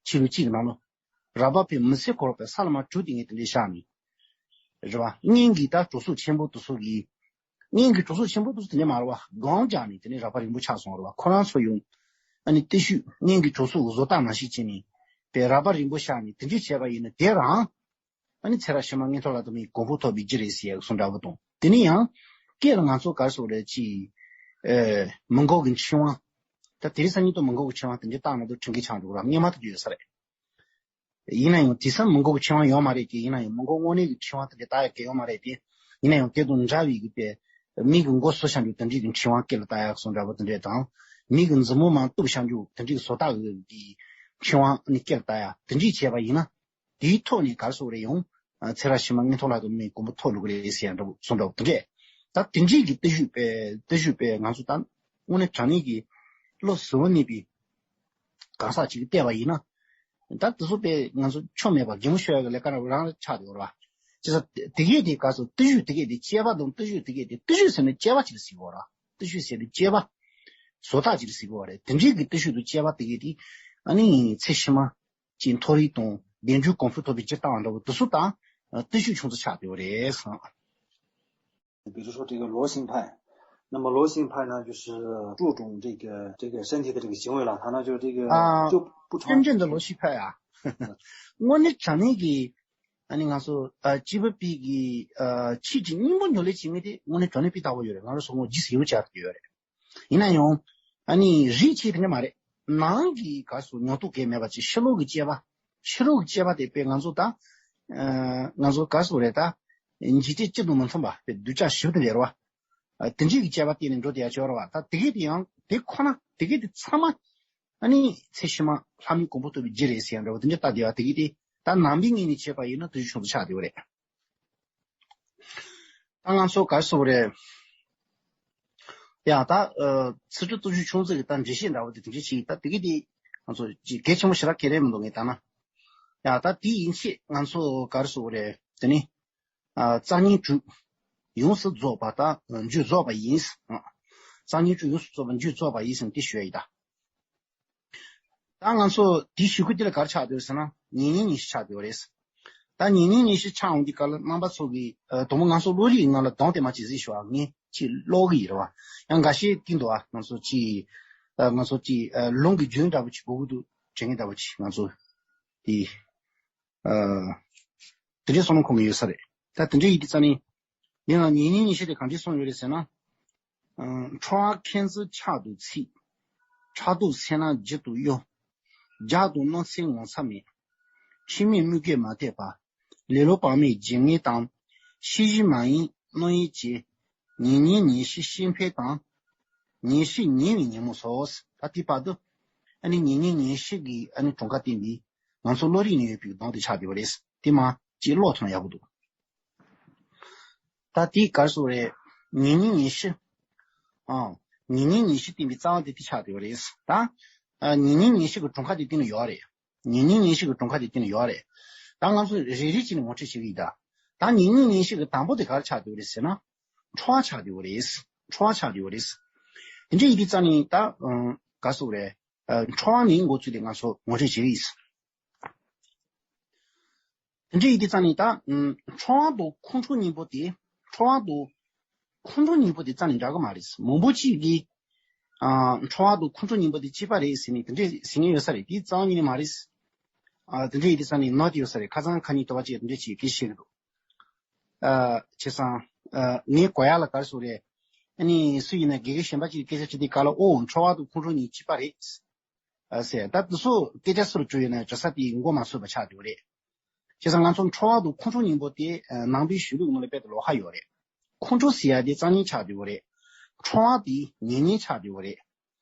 ཕྱི་ལོ་གཅིག་གི་ནང་ལོ། རག་པ་དཔེ་མི་ཚེ་ཁོ་རང་དཔེ་ས་ལ་མར་དྲུད་དེ་ངས་དེ་འདྲས་བཞག་ནས། རེད་བ། སྔོན་གྱི་ད་གྲོས་ཚོགས་ཆེན་པོ་དེ་ཚོ་གིས། སྔོན་གྱི་གྲོས་ཚོགས་ཆེན་པོ་དེ་ཚོ་དེ་འདྲས་མ་རེད་བ། སྒོམ་རྒྱག་ནས་དེ་ནས་རག་པ་རིང་པོ་ཆགས་སོང་རེད་བ། ཁོ་རང་ཚོ་ཡང་ཨ་ནི་བརྟུལ་ཞུགས། སྔོན་གྱི་གྲོས་ཚོགས་ཀྱི་བཟོ་ལྟ་ནང་བཞིན་བྱས་ནས་དཔེ་རག་པ་རིང་པོ་བཞག་ནས་དེ་འདྲས་བྱས་པ་ཡིན་ན། དེ་རང་ཨ་ནི་ཚེ་རབས་ཕྱི་མ་མངོན་མཐོ་ལྷ་དང་མིའི་གོ་འཕང་ཐོབ་པའི་རྒྱུ་རེད་ཟེར་ཡག་བཟོ་འདྲ་བོ་དང་། དེ་ནས་ཡང་སྐད་ལ་ང་ཚོ་ག་རེ་ཟེར་དགོས་རེད། ཅིག་ཨེ། མི་མགོ་གི་འཆིང་བ། ད་དེ་རིང་སང་ཉིན་ད་མི་མགོ་གི་འཆིང་བ་དེ་འདྲས་བཏང་ན་ད་དྲན་གྱི་ཆགས་འགྲོ་གི་རེད། སྔོན་མ་དེ་འདྲས་ཡོད་ས་རེད། ཡིན་ན་ཡང་དེང་སང་མི་མགོ་གི་འཆིང་བ་ཡོད་མ་རེད་དེ། ཡིན་ན་ཡང་མི་མགོ་དངོས་གནས་ཀྱི་འཆིང་བ་དེ་འདྲས་བཏང་ཡག་གི་ཡོད་མ་རེད་དེ། ཡིན་ན་ཡང་དེ་དང་འདྲ་བའི་གི་དཔེ་མི་གི་མགོ་གསོ་བྱ་རྒྱུ་དེ་འདྲས་ཀྱི་འཆིང་བ་སྐེ་ལ་བཏགས་ཡག་བཟོ་འདྲ་བོ་དེ་འདྲས་དང་། མི་གི་མཛུབ་མོ་མར་གཏུབ་བྱ་རྒྱུ་དེ་འདྲས་ཀྱི་བཟོ་ལྟ་གི་འཆིང་བ་ནི་སྐེ་ལ་བཏགས་ཡག་དེ་འདྲས་བྱས་པ་ཡིན་ན། དེའི་ཐོག་ནས་ག་རེ་ཟེར་དགོས་རེད། ཡང་ཚེ་རབས་ཕྱི་མ་མངོན་མཐོ་ལྷ་དང་མིའི་གོ་འཕང་ཐོབ་འགྲོ་གི་རེད་ཟེར་ཡག་འདྲ་བོ་བཟོ་འདྲ་བོ་དེ་འདྲས། ད་དེ་འདྲས་ཀྱི་བརྟུལ་ཞུགས་དཔེ། བརྟུལ་ཞུགས་དཔེ་ང་ཚོ་ད་དངོས་གནས་དྲང་གནས་ཀྱི་བློ་གཟུ་བོར་གནས་པའི་གང་ཟག་ཅིག་གིས་བལྟས་པ་ཡིན་ན། ད་དེ་ཚོ་དཔེ་ང་ཚོ་ཆོ་མེད་པ། གད་མོ་ཤོར་ཡག་གི་ལས་ཀ་རང་རང་ཆགས་བསྡད་ཡོད་རེད་བ། བྱས་ཙང་དེ་གས་དེ་ག་རེ་ཟེར། བརྟུལ་ཞུགས་དེ་གས་དེ། སྤྱད་པ་དང་བརྟུལ་ཞུགས་དེ་གས་དེ། བརྟུལ་ཞུགས་ཟེར་ན་སྤྱད་པ་ཅིག་ལ་ཟེར་གྱི་ཡོད་རེད། བརྟུལ་ཞུགས་ཟེར་དུས་སྤྱད་པ། བཟོ་ལྟ་ཅིག་ལ་ཟེར་གྱི་ཡོད་རེད། དེ་འདྲས་ཀྱི་བརྟུལ་ཞུགས་དང་སྤྱད་པ་དེ་གས་དེ་ཨ་ནི་ཚེ་ཕྱི་མ་ཅིག་མཐོ་རིས་དང་བདེ་འབྱུང་གོ་འཕང་ཐོབ་པའི་རྒྱུ་བཏང་བ་འདྲ་བོ་དེ་ཚོ་ད་བརྟུལ་ཞུགས་ཆུང་ཙག་ཆགས་བསྡད་ཡོད་རེད་བསམ། 比如说这个螺形派，那么螺形派呢，就是注重这个这个身体的这个行为了，他呢就这个啊，就不穿。真正的螺旋派啊，དངོས་གནས་དྲང་གནས་ཀྱི་ཨ་ནི་ང་ཚོ་ཨ་སྐྱེས་བུ་པའི་གི་ཨ་ཆོས་ཀྱི་སྙིང་པོ་ཉམས་ལེན་བྱེད་མཁན་དེ་དངོས་གནས་དྲང་གནས་དཔེ་ལྟ་བུ་ཡོད་རེད། ང་རང་ཚོ་ངོ་རྗེས་སུ་ཡི་རང་བྱེད་ཡག་ཡོད་རེད། ཡིན་ན་ཡང་ཨ་ནི་རིགས་གཅིག་དེ་འདྲ་མ་རེད། ནང་གི་ག་རེ་ཟེར། ཉམས་རྟོགས་གང་ཡང་མེད་པ་ཅིག་ཕྱི་ལོགས་ཀྱི་སྤྱད་པ། ཕྱི་ལོགས་ཀྱི་སྤྱད་པ་དེ་དཔེ་ང་ཚོ་ད་ཨ་ང་ཚོ་ག་རེ་ཟེར་རེད། ད་འཇིག་རྟེན་སྤྱི་དང་མི་མཚུངས་པ། དཔེ་གདུལ་བྱ་ཞིབ་ཏུ་ལས་རེད་བ། ཨ་དེ་འདྲས་ཀྱི་སྤྱད་པ་བསྟེན་ནས་འགྲོ་བསྡད་ཡག་ཅིག་ཡོད་རེད་བ། ད་དེ་གས་དེ་ཡང་དེ་ཁོ་ན་དེ་གས་དེ་ཚང་མ་ཨ་ནི་ཚེ་ཕྱི་མ་ལྷ་མིའི་གོ་འཕང་ཐོབ་པའི་རྒྱུ་རེད་ཟེར་ཡག་འདྲ་བོ་དེ་འདྲས་ལྟ་བསྡད་པ་དེ་གས་དེ། ད་ནང་པའི་ངོས་ནས་བྱས་པ་ཡིན་ན་བརྟུལ་ཞུགས་ཆུང་ཙག་ཆགས་བསྡད་ཡོད་རེད། ད་ང་ཚོ་ག་རེ་ཟེར་དགོས་རེད། ཡ་ད་ཨ་ཚེ་སྒྲུབ་བརྟུལ་ཞུགས་ཆུང་ཙག་གི་ད་འགྲེལ་བཤད་འདྲ་བོ་དེ་དེ་འདྲས་ཅིག་ད་དེ་གས་དེ་ང་ཚོ་ཅིག་གལ་ཆེན་པོ་ཞེ་དྲག་ག་རེ་མི་འདུག་ངས་བལྟས་ན། ཡ་ད་དེ་ཡིན་ཕྱིན་ང་ཚོ་ག་རེ་ཟེར་དགོས་རེད། དེ་ནི་ཨ་རྩ་བསྙེན་དྲུག་ཡོངས་སུ་རྫོགས་པ་དང་རྒྱུད་རྫོགས་པ་ཡིན། ཨ་རྩ་བསྙེན་དྲུག་ཡོངས་སུ་རྫོགས་པ་རྒྱུད་རྫོགས་པ་ཡིན་ཟེར་ནས་དེ་ཞུ་ཡ་ཡིན་ད། ད་ང་ཚོ་དེའི་གཞུག་གུ་དེ་ལ་ག་རེ་ཆགས་བསྡད་ཡོད་ཟེར་ན། ཉེ་གནས་ཉེ་གཤིས་ཆགས་བསྡད་ཡོད་རེད། ད་ཉེ་གནས་ཉེ་གཤིས་ཆགས་འོང་དུས་སྐབས་ལ་རྣམ་པ་ཚོ་གིས་ཨ་དང་པོ་ང་ཚོ་བློ་རིག་ནང་ལ་གདོང་དེ་མ་ཅིག་གཟིགས་ཤོག་ཨ་ངས་ཅིག་ཀློག་གི་ཡིན་རེད་བ། ཡང་འགའ་ཤས་ཀྱིས་འདུག་ཨ་ང་ཚོ་ཅིག་ཨ་ང་ཚོ་ཅིག་ཨ་ལུང་གི་རྒྱུན་འདྲ་པོ་ཅིག་གོ་གི་འདུག་དྲན་མཁན་འདྲ་པོ་ཅིག་ང་ཚོ་དེ་ཨ་དེ་འདྲའི་བསམ་བློ་འཁོར་མཁན་ཡོད་ས་རེད། ད་དེ་འདྲ་ཡིན་དུས་ཙང་ནས། ཡིན་ནའང་ཉེ་གནས་ཉེ་གཤིས་དེ་གང་འདྲས་གསུངས་ཡོད་རེད་ཟེར་ན། ཨ་ཁྲོ་བ་མཁྱེན་བརྩེ་ཕྱག་ཏུ་ཚིག་ཕྲག་དོག་སེར་སྣ་ལྗིད་དུ་གཡོ། རྒྱགས་དང་རྣམ་སེལ་ངོ་ཚ་མེད། ཁྲེལ་མེད་དམོད་བགད་མ་དད་པ། ལེ་ལོ་བག་མེད་བརྗེད་ངས་དང་། ཤེས་བཞིན་མ་ཡེངས་རྣམ་གཡེང་བྱེད། ཉེ་གནས་ཉེ་གཤིས་ཤེས་འཕེལ་དང་། ཉེ་གཤིས་ཉེ་བའི་ཉིན་མོ་སོགས། ད་དེ་བར་དུ་ཨ་ནི་ཉེ་གནས་ཉེ་གཤིས་ཀྱི་ཨ་ནི་གྲངས་ཀ་བསྟན་པའི་ང་ཚོ་བློ་རིག་ནས་ཡོད་པའི་གདོང་དེ་ཆགས་བསྡད་པ་རེད། དེ་མ་ཅིག་ཀློག་ཐུབ་ན་ཡག་པོ་འདུག་ད་དེ་ག་རེ་ཟེར་དགོས་རེད། ཉེ་གནས་ཉེ་གཤིས། ཨ། ཉེ་གནས་ཉེ་གཤིས་བསྟན་པའི་རྩ་བ་དེ་དེ་ཆགས་བསྡད་པ་རེད། ད་ ཉེ་གཉེན་ཉེར་བཞི་གི་གྲངས་ཀ་དེ་སྟེང་ན་ཡོད་རེད། ཉེ་གཉེན་ཉེར་བཞི་གི་གྲངས་ཀ་དེ་སྟེང་ན་ཡོད་རེད། ད་ང་ཚོ་རེ་རེ་བྱས་ནས་ངོ་སྤྲོད་བྱེད་ཀྱི་ཡིན་ད། ད་ཉེ་གཉེན་ཉེར་བཞི་གི་དང་པོ་དེ་ག་རེ་ཆགས་བསྡད་ཡོད་རེད་ཟེར་ན། ཁྲོ་བ་ཆགས་བསྡད་ཡོད་རེད། ཁྲོ་བ་ཆགས་བསྡད་ཡོད་རེད། དེ་འདྲ་ཡིན་དུས་ཙང་ནས་ད་ག་རེ་ཟེར་དགོས་རེད། ཁྲོ་བ་ནས་འགོ་བཙུགས་ཏེ་ང་ཚོ་ངོ་སྤྲོད་བྱེད་ཀྱི་ཡིན། དེ་འདྲ་ཡིན་དུས་ཙང་ནས་ད་ཁྲོ་བ་དང་ཁོང་ཁྲོ་གཉིས་པོ་དེ། ཁྲོ་བ་དང་ཁོང་ཁྲོ་གཉིས་པོ་དེ་རྩ་ནས་འདྲ་གི་མ་རེད། མང་པོ་ཅིག་གིས་ཨ་ཁྲོ་བ་དང་ཁོང་ཁྲོ་གཉིས་པོ་དེ་གཅིག་པ་རེད་ཟེར་ནས་དེ་འདྲ་ཟེར་མཁན་ཡོད་ས་རེད། དེ་རྩ་བ་ཉིད་ནས་མ་རེད། ཨ་དེ་འདྲ་ཡིན་དུས་ཙང་ནས་ནོར་དེ་ཡོད་ས་རེད། ཁ་སང་ཁ་ཉིན་དུ་བ་ཅིག་དེ་འདྲ་ཅིག་སྐད་ཆ་བཤད་གི་འདུག་ཨ་བྱས་ཙང་ཨ་ངས་གོ་ཡག་ལ་ག་རེ་ཟེར་དགོས་རེད། ཨ་ནི་སུ་ཡིན་ན་དགེ་རྒན་གཞན་པ་ཅིག་གིས་སྐད་ཆ་དྲིས་དུས་སྐབས་ལ། ཨོ་ཁྲོ་བ་དང་ཁོང་ཁྲོ་གཉིས་གཅིག་པ་རེད། ཨ་ཟེར། ད་དེ་ཚོ་སྐད་ཆ་ཟེར་བཅུག་ཡོད་ན་འཇོག་ས་དེ་མགོ་མ་ཚོས་པ་ཆགས་འགྲོ་གི་རེད། བྱས་ཙང་ང་ཚོ་ཁྲོ་བ་དང་ཁོང་ཁྲོ་གཉིས་པོ་དེ་ནང་པའི་གཞུང་ལུགས་ནང་ལ་དཔེ་དེ་ལོགས་ཀ་ཡོད་རེད། ཁོང་ཁྲོ་ཟེར་ཡ་དེ་རྩ་ཉེན་ཆགས་འགྲོ་གི་རེད། ཁྲོ་བ་དེ་ཉེ་ཉེན་ཆགས་འགྲོ་གི་རེད།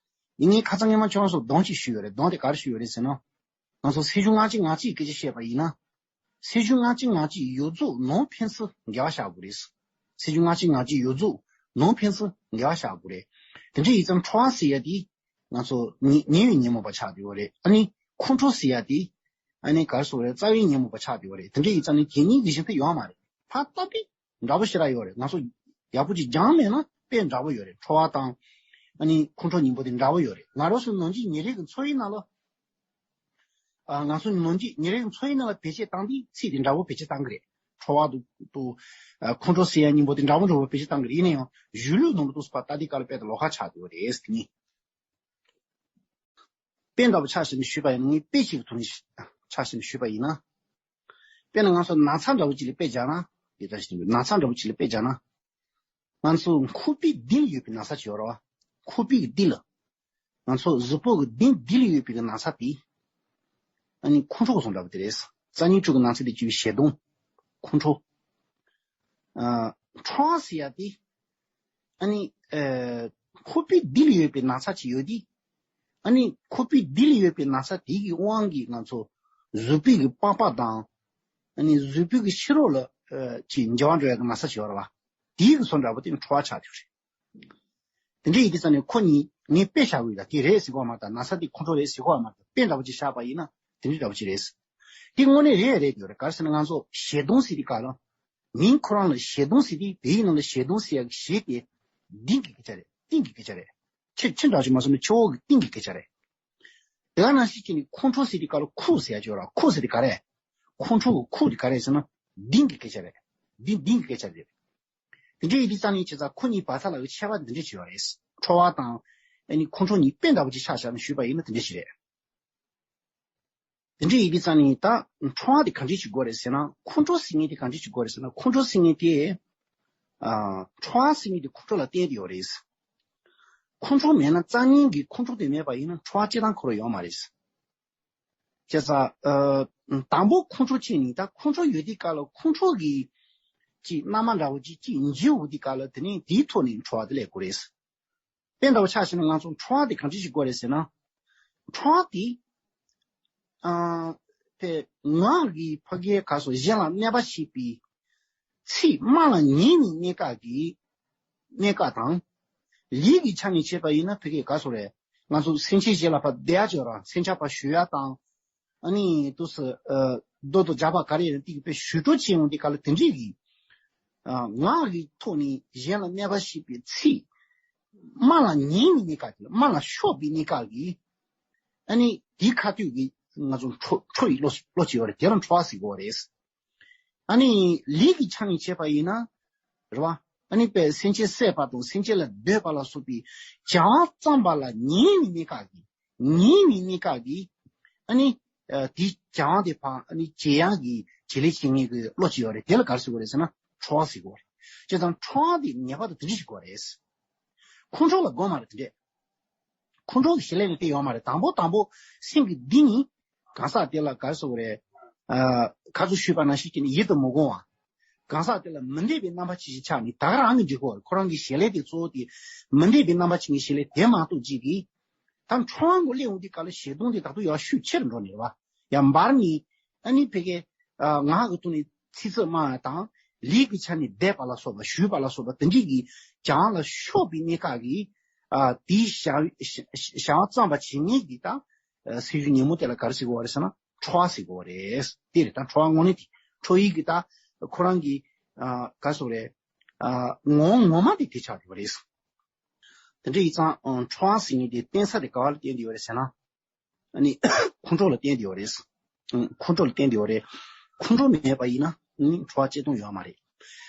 ཡིན་ནའི་ཁ་སང་ངས་མ་ཁྱོད་རང་ཚོར་སྡོམ་ཅིག་ཞུས་ཡོད་རེད། སྡོམ་དེ་ག་རེ་ཞུས་ཡོད་རེད་ཟེར་ན། ང་ཚོ་སྲིད་གཞུང་ལྔ་གཅིག་ལྔ་གཅིག་གི་སྐད་ཆ་བཤད་པ་ཡིན་ན། སྲིད་གཞུང་ལྔ་གཅིག་ལྔ་གཅིག་ཡོངས་རྫོགས་ནང་ཕན་ཚུན་འགལ་བ་བཞག་དགོས་རེད། སྲིད་གཞུང་ལྔ་གཅིག་ལྔ་གཅིག་ཡོངས་རྫོགས་ནང་ཕན་ཚུན་འགལ་བ་བཞག་དགོས་རེད། དེ་འདྲ་ཡིན་ཙང་ཁྲོ་བ་ཟེར་ཡ་དེ་ང་ཚོ་ཉེ་ཉེ་བའི་ཉོན་མོངས་པ་ཆགས་བསྡད་ཡོད་རེད། ཨ་ནི་ཁོང་ཁྲོ་ཟེར་ཡ་དེ་ཨ་ནི་ག་རེ་ཟེར་དགོས་རེད། རྩ་བའི་ཉོན་མོངས་པ་ཆགས་བསྡད་ཡོད་རེད། དེ་འདྲ་ཡིན་ཙང་ནི་དེ་གཉིས་ཀྱི་གཞན་དུ་ཡོད་མ་རེད། ཕར་ལྟ་དུས་འདྲ་པོ་ཞེ་དྲག་ཡོད་རེད། ང་ཚོ་ཡག་པོ་ཅིག་སྦྱངས་མེད་ན་དཔེ་འདྲ་པོ་ཡོད་རེད། ཁྲོ་བ་དང་ཨ་ནི་ཁོང་ཁྲོ་གཉིས་པོ་དེ་འདྲ་པོ་ཡོད་རེད། ང་རང་ཚོ་ནམ་རྒྱུན་ཉིན་རེ་གི་འཚོ་བའི་ནང་ལ། ཨ་ང་ཚོ་ནམ་རྒྱུན་ཉིན་རེ་གི་འཚོ་བའི་ནང་ལ་བེད་སྤྱོད་བཏང་དུས་ཚིག་དེ་འདྲ་པོ་བེད་སྤྱོད་བཏང་གི་རེད། ཁྲོ་བ་དང་དང་ཨ་ཁོང་ཁྲོ་ཟེར་ཡ་གཉིས་པོ་དེ་འདྲ་པོ་འདྲ་པོ་བེད་སྤྱོད་བཏང་གི་རེད། ཡིན་ན་ཡང་གཞུང་ལུགས་ནང་ལ་དུས་སུ་ཕར་ལྟ་དུས་སྐབས་ལ་དཔེ་དེ་ལོགས་ཀ་ཆགས་བསྡད་ཡོད་རེད། དེ་ནི། དཔེ་འདྲ་པོ་ཆ་བཞག་ནས་ཞུས་པ་ཡིན་ན། ངས་དཔེ་གཅིག་གི་ཐོག་ནས་ཆ་བཞག་ནས་ཞུས་པ་ཡིན་ན། དཔེར་ན་ང་ཚོ་ན་ཚ་འདྲ་པོ་ཅིག་ལ་དཔེ་བཞག་ན། དེ་ལྟར་ཞིག་ན་ཚ་འདྲ་པོ་ཅིག་ལ་དཔེ་བཞག་ན། ང་ཚོ་ཁོག་པའི་མདུན་ལ་ཡོད་པའི་ན་ཚ་ཅིག་ཡོད་རེད་བ། ཁོག་པའི་མདུན་ལ། ང་ཚོ་གཟུགས་པོ་གི་མདུན་མདུན་ལ་ཡོད་པའི་ན་ཚ་དེ། ཨ་ནི་ཁོང་ཁྲོ་གི་བཟོ་འདྲ་པོ་དེ་རེད། རྩ་ཉེན་དྲུག་གི་ན་ཚ་དེ་གཅིག་པའི་ཞེ་སྡང་། ཁོང་ཁྲོ། ཨ་ཁྲོ་བ་ཟེར་ཡ་དེ། ཨ་ནི་ཨ་ཁོག་པའི་མདུན་ལ་ཡོད་པའི་ན་ཚ་ཅིག་ཡོད་དུས། ཨ་ནི་ཁོག་པའི་མདུན་ལ་ཡོད་པའི་ན་ཚ་དེ་གི་དབང་གིས་ང་ཚོ་གཟུགས་པོ་གི་པགས་པ་དང་། ཨ་ནི་གཟུགས་པོ་གི་ཕྱི་རོལ་ལ་ཨ་ཅིག་འབྱུང་བ་འགྲོ་ཡ་གི་ན་ཚ་ཅིག་ཡོད་རེད་བ། དེ་གི་བཟོ་འདྲ་པོ་དེ་ཁྲོ་བ་ཆགས་ཀྱི་རེད། དེ་འདྲ་ཡིན་དུས་ཙང་ནས་ཁོ་གཉིས་ངས་དཔེ་བཞག་གི་ཡོད་ད། དེ་རེད་ཟེར་གོ་མ་ད། ན་ཚ་དེ་ཁོང་ཁྲོ་རེད་ཟེར་གོ་མ་ད། དཔེ་འདྲ་པོ་ཅིག་བཞག་པ་ཡིན་ན་དེ་འདྲ་འདྲ་པོ་ཅིག་རེད། དེ་དངོས་གནས་རེད་རེད་ཡོད་རེད། ག་རེ་ཟེར་ན་ང་ཚོ་ཞེ་སྡང་ཟེར་དུས་སྐབས་ལ། མིང་ཁོ་རང་ལ་ཞེ་སྡང་ཟེར་དུས། དེའི་ནང་ལ་ཞེ་སྡང་ཟེར་ཡག་གི་ཞེ་དེ་གཏིང་གི་སྐད་ཆ་རེད། གཏིང་གི་སྐད་ཆ་རེད། ཆེ་ཆེ་འདྲ་ཅིག་མ་སོང་ན་ཆེ་བོ་གི་གཏིང་གི་སྐད་ཆ་རེད། དེ་ག་ནང་བཞིན་བྱས་ནས་ཁོང་ཁྲོ་ཟེར་དུས་སྐབས་ལ་ཁོ་ཟེར་ཡག་ཅིག་ཡོད་རེད། ཁོ་ཟེར་དེ་ག་རེད། ཁོང་ཁྲོ་གི་ཁོ་དེ་ག་རེད་ཟེར་ན་གཏིང་གི་སྐད་ཆ་རེད། གཏིང་གཏིང་གི་སྐད་ཆ་རེད། དེ་འདྲ་ཡིན་དུས་ཙང་ནས་བྱས་ཙང་ཁོ་གཉིས་བར་མཚམས་ལ་ཁྱད་པར་འདི་འདྲ་ཅིག་ཡོད་རེད། ཁྲོ་བ་དང་ཨ་ནི་ཁོང་ཁྲོ་གཉིས་དཔེ་འདྲ་པོ་ཅིག་ཆ་བཞག་ནས་ཞུས་པ་ཡིན་ན་དེ་འདྲ་ཞིག་རེད། དེ་འདྲ་ཡིན་དུས་ཙང་ནས་ད་ཁྲོ་བ་དེ་ག་འདྲ་ཞིག་དགོས་རེད་ཟེར་ན། ཁོང་ཁྲོ་ཟེར་མཁན་དེ་ག་འདྲ་ཞིག་དགོས་རེད་ཟེར་ན། ཁོང་ཁྲོ་ཟེར་མཁན་དེ་ཨ་ཁྲོ་བ་ཟེར་མཁན་དེ་ཁོང་ཁྲོ་ལ་བརྟེན་ཏེ་ཡོད་རེད། ཁོང་ཁྲོ་མེད་ན། རྩ་ཉིན་གྱི་ཁོང་ཁྲོ་དེ་མེད་པ་ཡིན་ན་ཁྲོ་བ་སྤྱིར་བཏང་འཁོར་བ་ཡོད་མ་རེད། བྱས་ཙང་ཨ་དང་པོ་ཁོང་ཁྲོ་ཅིག་ནི། ད་ཁོང་ཁྲོ་ཡོད་དུས་སྐབས་ལ་ཁོང་ཁྲོ་གི་ཅིག་རྣམ་པ་འདྲ་བོ་ཅིག་ཅིག་འཇིགས་འོང་དུས་སྐབས་ལ་དེ་ནི་དེའི་ཐོག་ནས་ཁྲོ་བ་དེ་སླེབས་དགོས་རེད། དཔེ་འདྲ་བོ་ཆ་བཞག་ན་ང་ཚོ་ཁྲོ་བ་དེ་གང་ཅི་ཞིག་དགོས་རེད་ཟེར་ན། ཁྲོ་བ་དེ་ཨ་དེ་ངག་གི་ཕ་གིའི་ག་སོ་གཞན་ལ་གནོད་པ་བྱེད་པའི་ཚིག་སྨྲ་ལ་ཉེས་པའི་གནས་སྐབས་ཀྱི་གནས་སྐབས་དང་། ལུས་ཀྱི་ཆ་ནས་བྱས་པ་ཡིན་ན་ཕ་གིའི་ག་སོ་རེད། ང་ཚོ་སེམས་ཅན་གཞན་ལ་ཕར་བདེ་བ་སྤྱོད་རང་། མཚོན་ཆ་ཕར་གཞུ་ཡ་དང་། ཨ་ནི་དུས་སུ་ཨ་རྡོ་དང་རྒྱགས་པ་ག་རེ་ཡིན་ན་དེ་གི་དཔེ་གཞུ་སྤྲོད་བྱེད་ཡོང་དུས་སྐབས་ལ་དེ་འདྲའི་གི་ཨ་ངག་གི་ཐོག་ནས་གཞན་ལ་གནོད་པ་བྱེད་པའི་ཚིག་སྨྲ་ལ་ཉེས་པའི་གནས་སྐབས་དེ་ལ། སྨྲ་ལ་ཕྱོགས་པའི་གནས་སྐབས་ཀྱི་ཨ་ནི་དེའི་ཁ་ཐུག་གི་ང་ཚོ་ཁྲོ་ཁྲོ་ཡི་བློ་བློ་ཅིག་ཡོད་རེད། དེ་ལ་ཁྲོ་བ་ཟེར་གྱི་ཡོད་རེད། ཨ་ནི་ལུས་ཀྱི་ཆ་ནས་བྱས་པ་ཡིན་ན་རེད་བ། ཨ་ནི་དཔེ་སེམས་ཅན་བསད་པ་དང་སེམས་ཅན་ལ་འདོད་པ་ལ་སོགས་པའི་བྱ་བ་བརྩམས་པ་ལ་ཉེས་པའི་གནས་སྐབས་ཀྱི། ཉེས་པའི་གནས་སྐབས་ཀྱི་ཨ་ནི་ཨ་དེའི་བྱ་བ་དེ་ཕར་ཨ་ནི་བྱེད་ཡག་གི་བྱེད་ལས་བྱེད་མཁན་གྱི་བློ་ཅིག་ཡོད་རེད། དེ་ལ་ག་རེ་ཟེར་དགོས་རེད་ཟེར་ན་ཁྲོ་བ་ཟེར་གྱི་ཡོད་རེད། བྱས་ཙང་ཁྲོ་བ་དེ་ངེས་པར་དུ་དེ་འདྲ་ཞིག་དགོས་རེད། ཁོང་ཁྲོ་ལ་དགོས་མ་རེད་དེ་འདྲས། ཁོང་ཁྲོ་གི་བྱེད་ལས་ནི་དེ་ཡོད་མ་རེད། དང་པོ་དང་པོ་སེམས་ཀྱི་གཏིང་ནས་གང་ཟག་དེ་ལ་ག་རེ་ཟེར་དགོས་རེད། ཨ་ཁ་ཚུར་ཞུས་པ་ནང་བཞིན་བྱས་ནས་ཡིད་དུ་མི་འོང་བ། གང་ཟག་དེ་ལ་མི་འདོད་པའི་རྣམ་པ་ཅིག་ཅིག་ཆགས་ནས་ད་ག་རང་གིས་འགྲིག་གི་ཡོད་རེད། ཁོ་རང་གི་བྱེད་ལས་དེ་གཙོ་བོ་དེ་མི་འདོད་པའི་རྣམ་པ་ཅིག་གི་བྱེད་ལས་དེ་མ་གཏོགས་ཅིག་གིས། ད་ཁྲོ་བ་མགོ་སླེབས་འོང་དུས་སྐབས་ལ་ཞེ་སྡང་དེ་ད་དུང་ཡར་ཤུགས་ཆེར་འགྲོ་ནས་རེད་བ། ཡར་འབར་ནས་ཨ་ནི་ཕ་གིའི་ཨ་ངག་གི་ཐོག་ནས་ཚིག་རྩུབ་སྨྲ་བ་དང་། ལུས་ཀྱི་ཆ་ནས་འདེབས་པ་ལ་སོགས་པ་ཞུས་པ་ལ་སོགས་པ་དེ་འདྲའི་གི་བྱ་བ་ལ་ཕྱོགས་པའི་གནས་སྐབས་ཀྱི་ཨ་དེའི་བྱ་བྱ་བྱ་བ་བརྩམས་པ་བྱེད་མཁན་གྱི་ད་ ཨ་སེམས་ཤུགས་ཉིན་མོ་དེ་ལ་ག་རེ་ཟེར་དགོས་པ་རེད་ཟེར་ན་འཕྲོ་བ་ཟེར་དགོས་པ་རེད། དེ་རེད། ད་འཕྲོ་བ་དངོས་གནས་དེ་འཕྲོ་ཡིག་གི་ད་ཁོ་རང་གི་ཨ་ག་རེ་ཟེར་དགོས་རེད། ཨ་ངོ་བོ་ངོ་མ་དེ་དེ་ཆགས་ཡོད་པ་རེད། དེ་འདྲ་ཡིན་ཙང་ཨ་འཕྲོ་བ་ཟེར་མཁན་དེ་བརྟེན་ས་དེ་ག་བ་ལ་བརྟེན་དེ་ཡོད་རེད་ཟེར་ན། ཨ་ནི་ཁོང་ཁྲོ་ལ་བརྟེན་དེ་ཡོད་རེད། ཨ་ཁོང་ཁྲོ་ལ་བརྟེན་དེ་ཡོད་རེད། ཁོང་ཁྲོ་མེད་པ་ཡིན་ན་ཨ་ནི་འཕྲོ་བ་སྐྱེ་སྟངས་ཡོད་མ་རེད།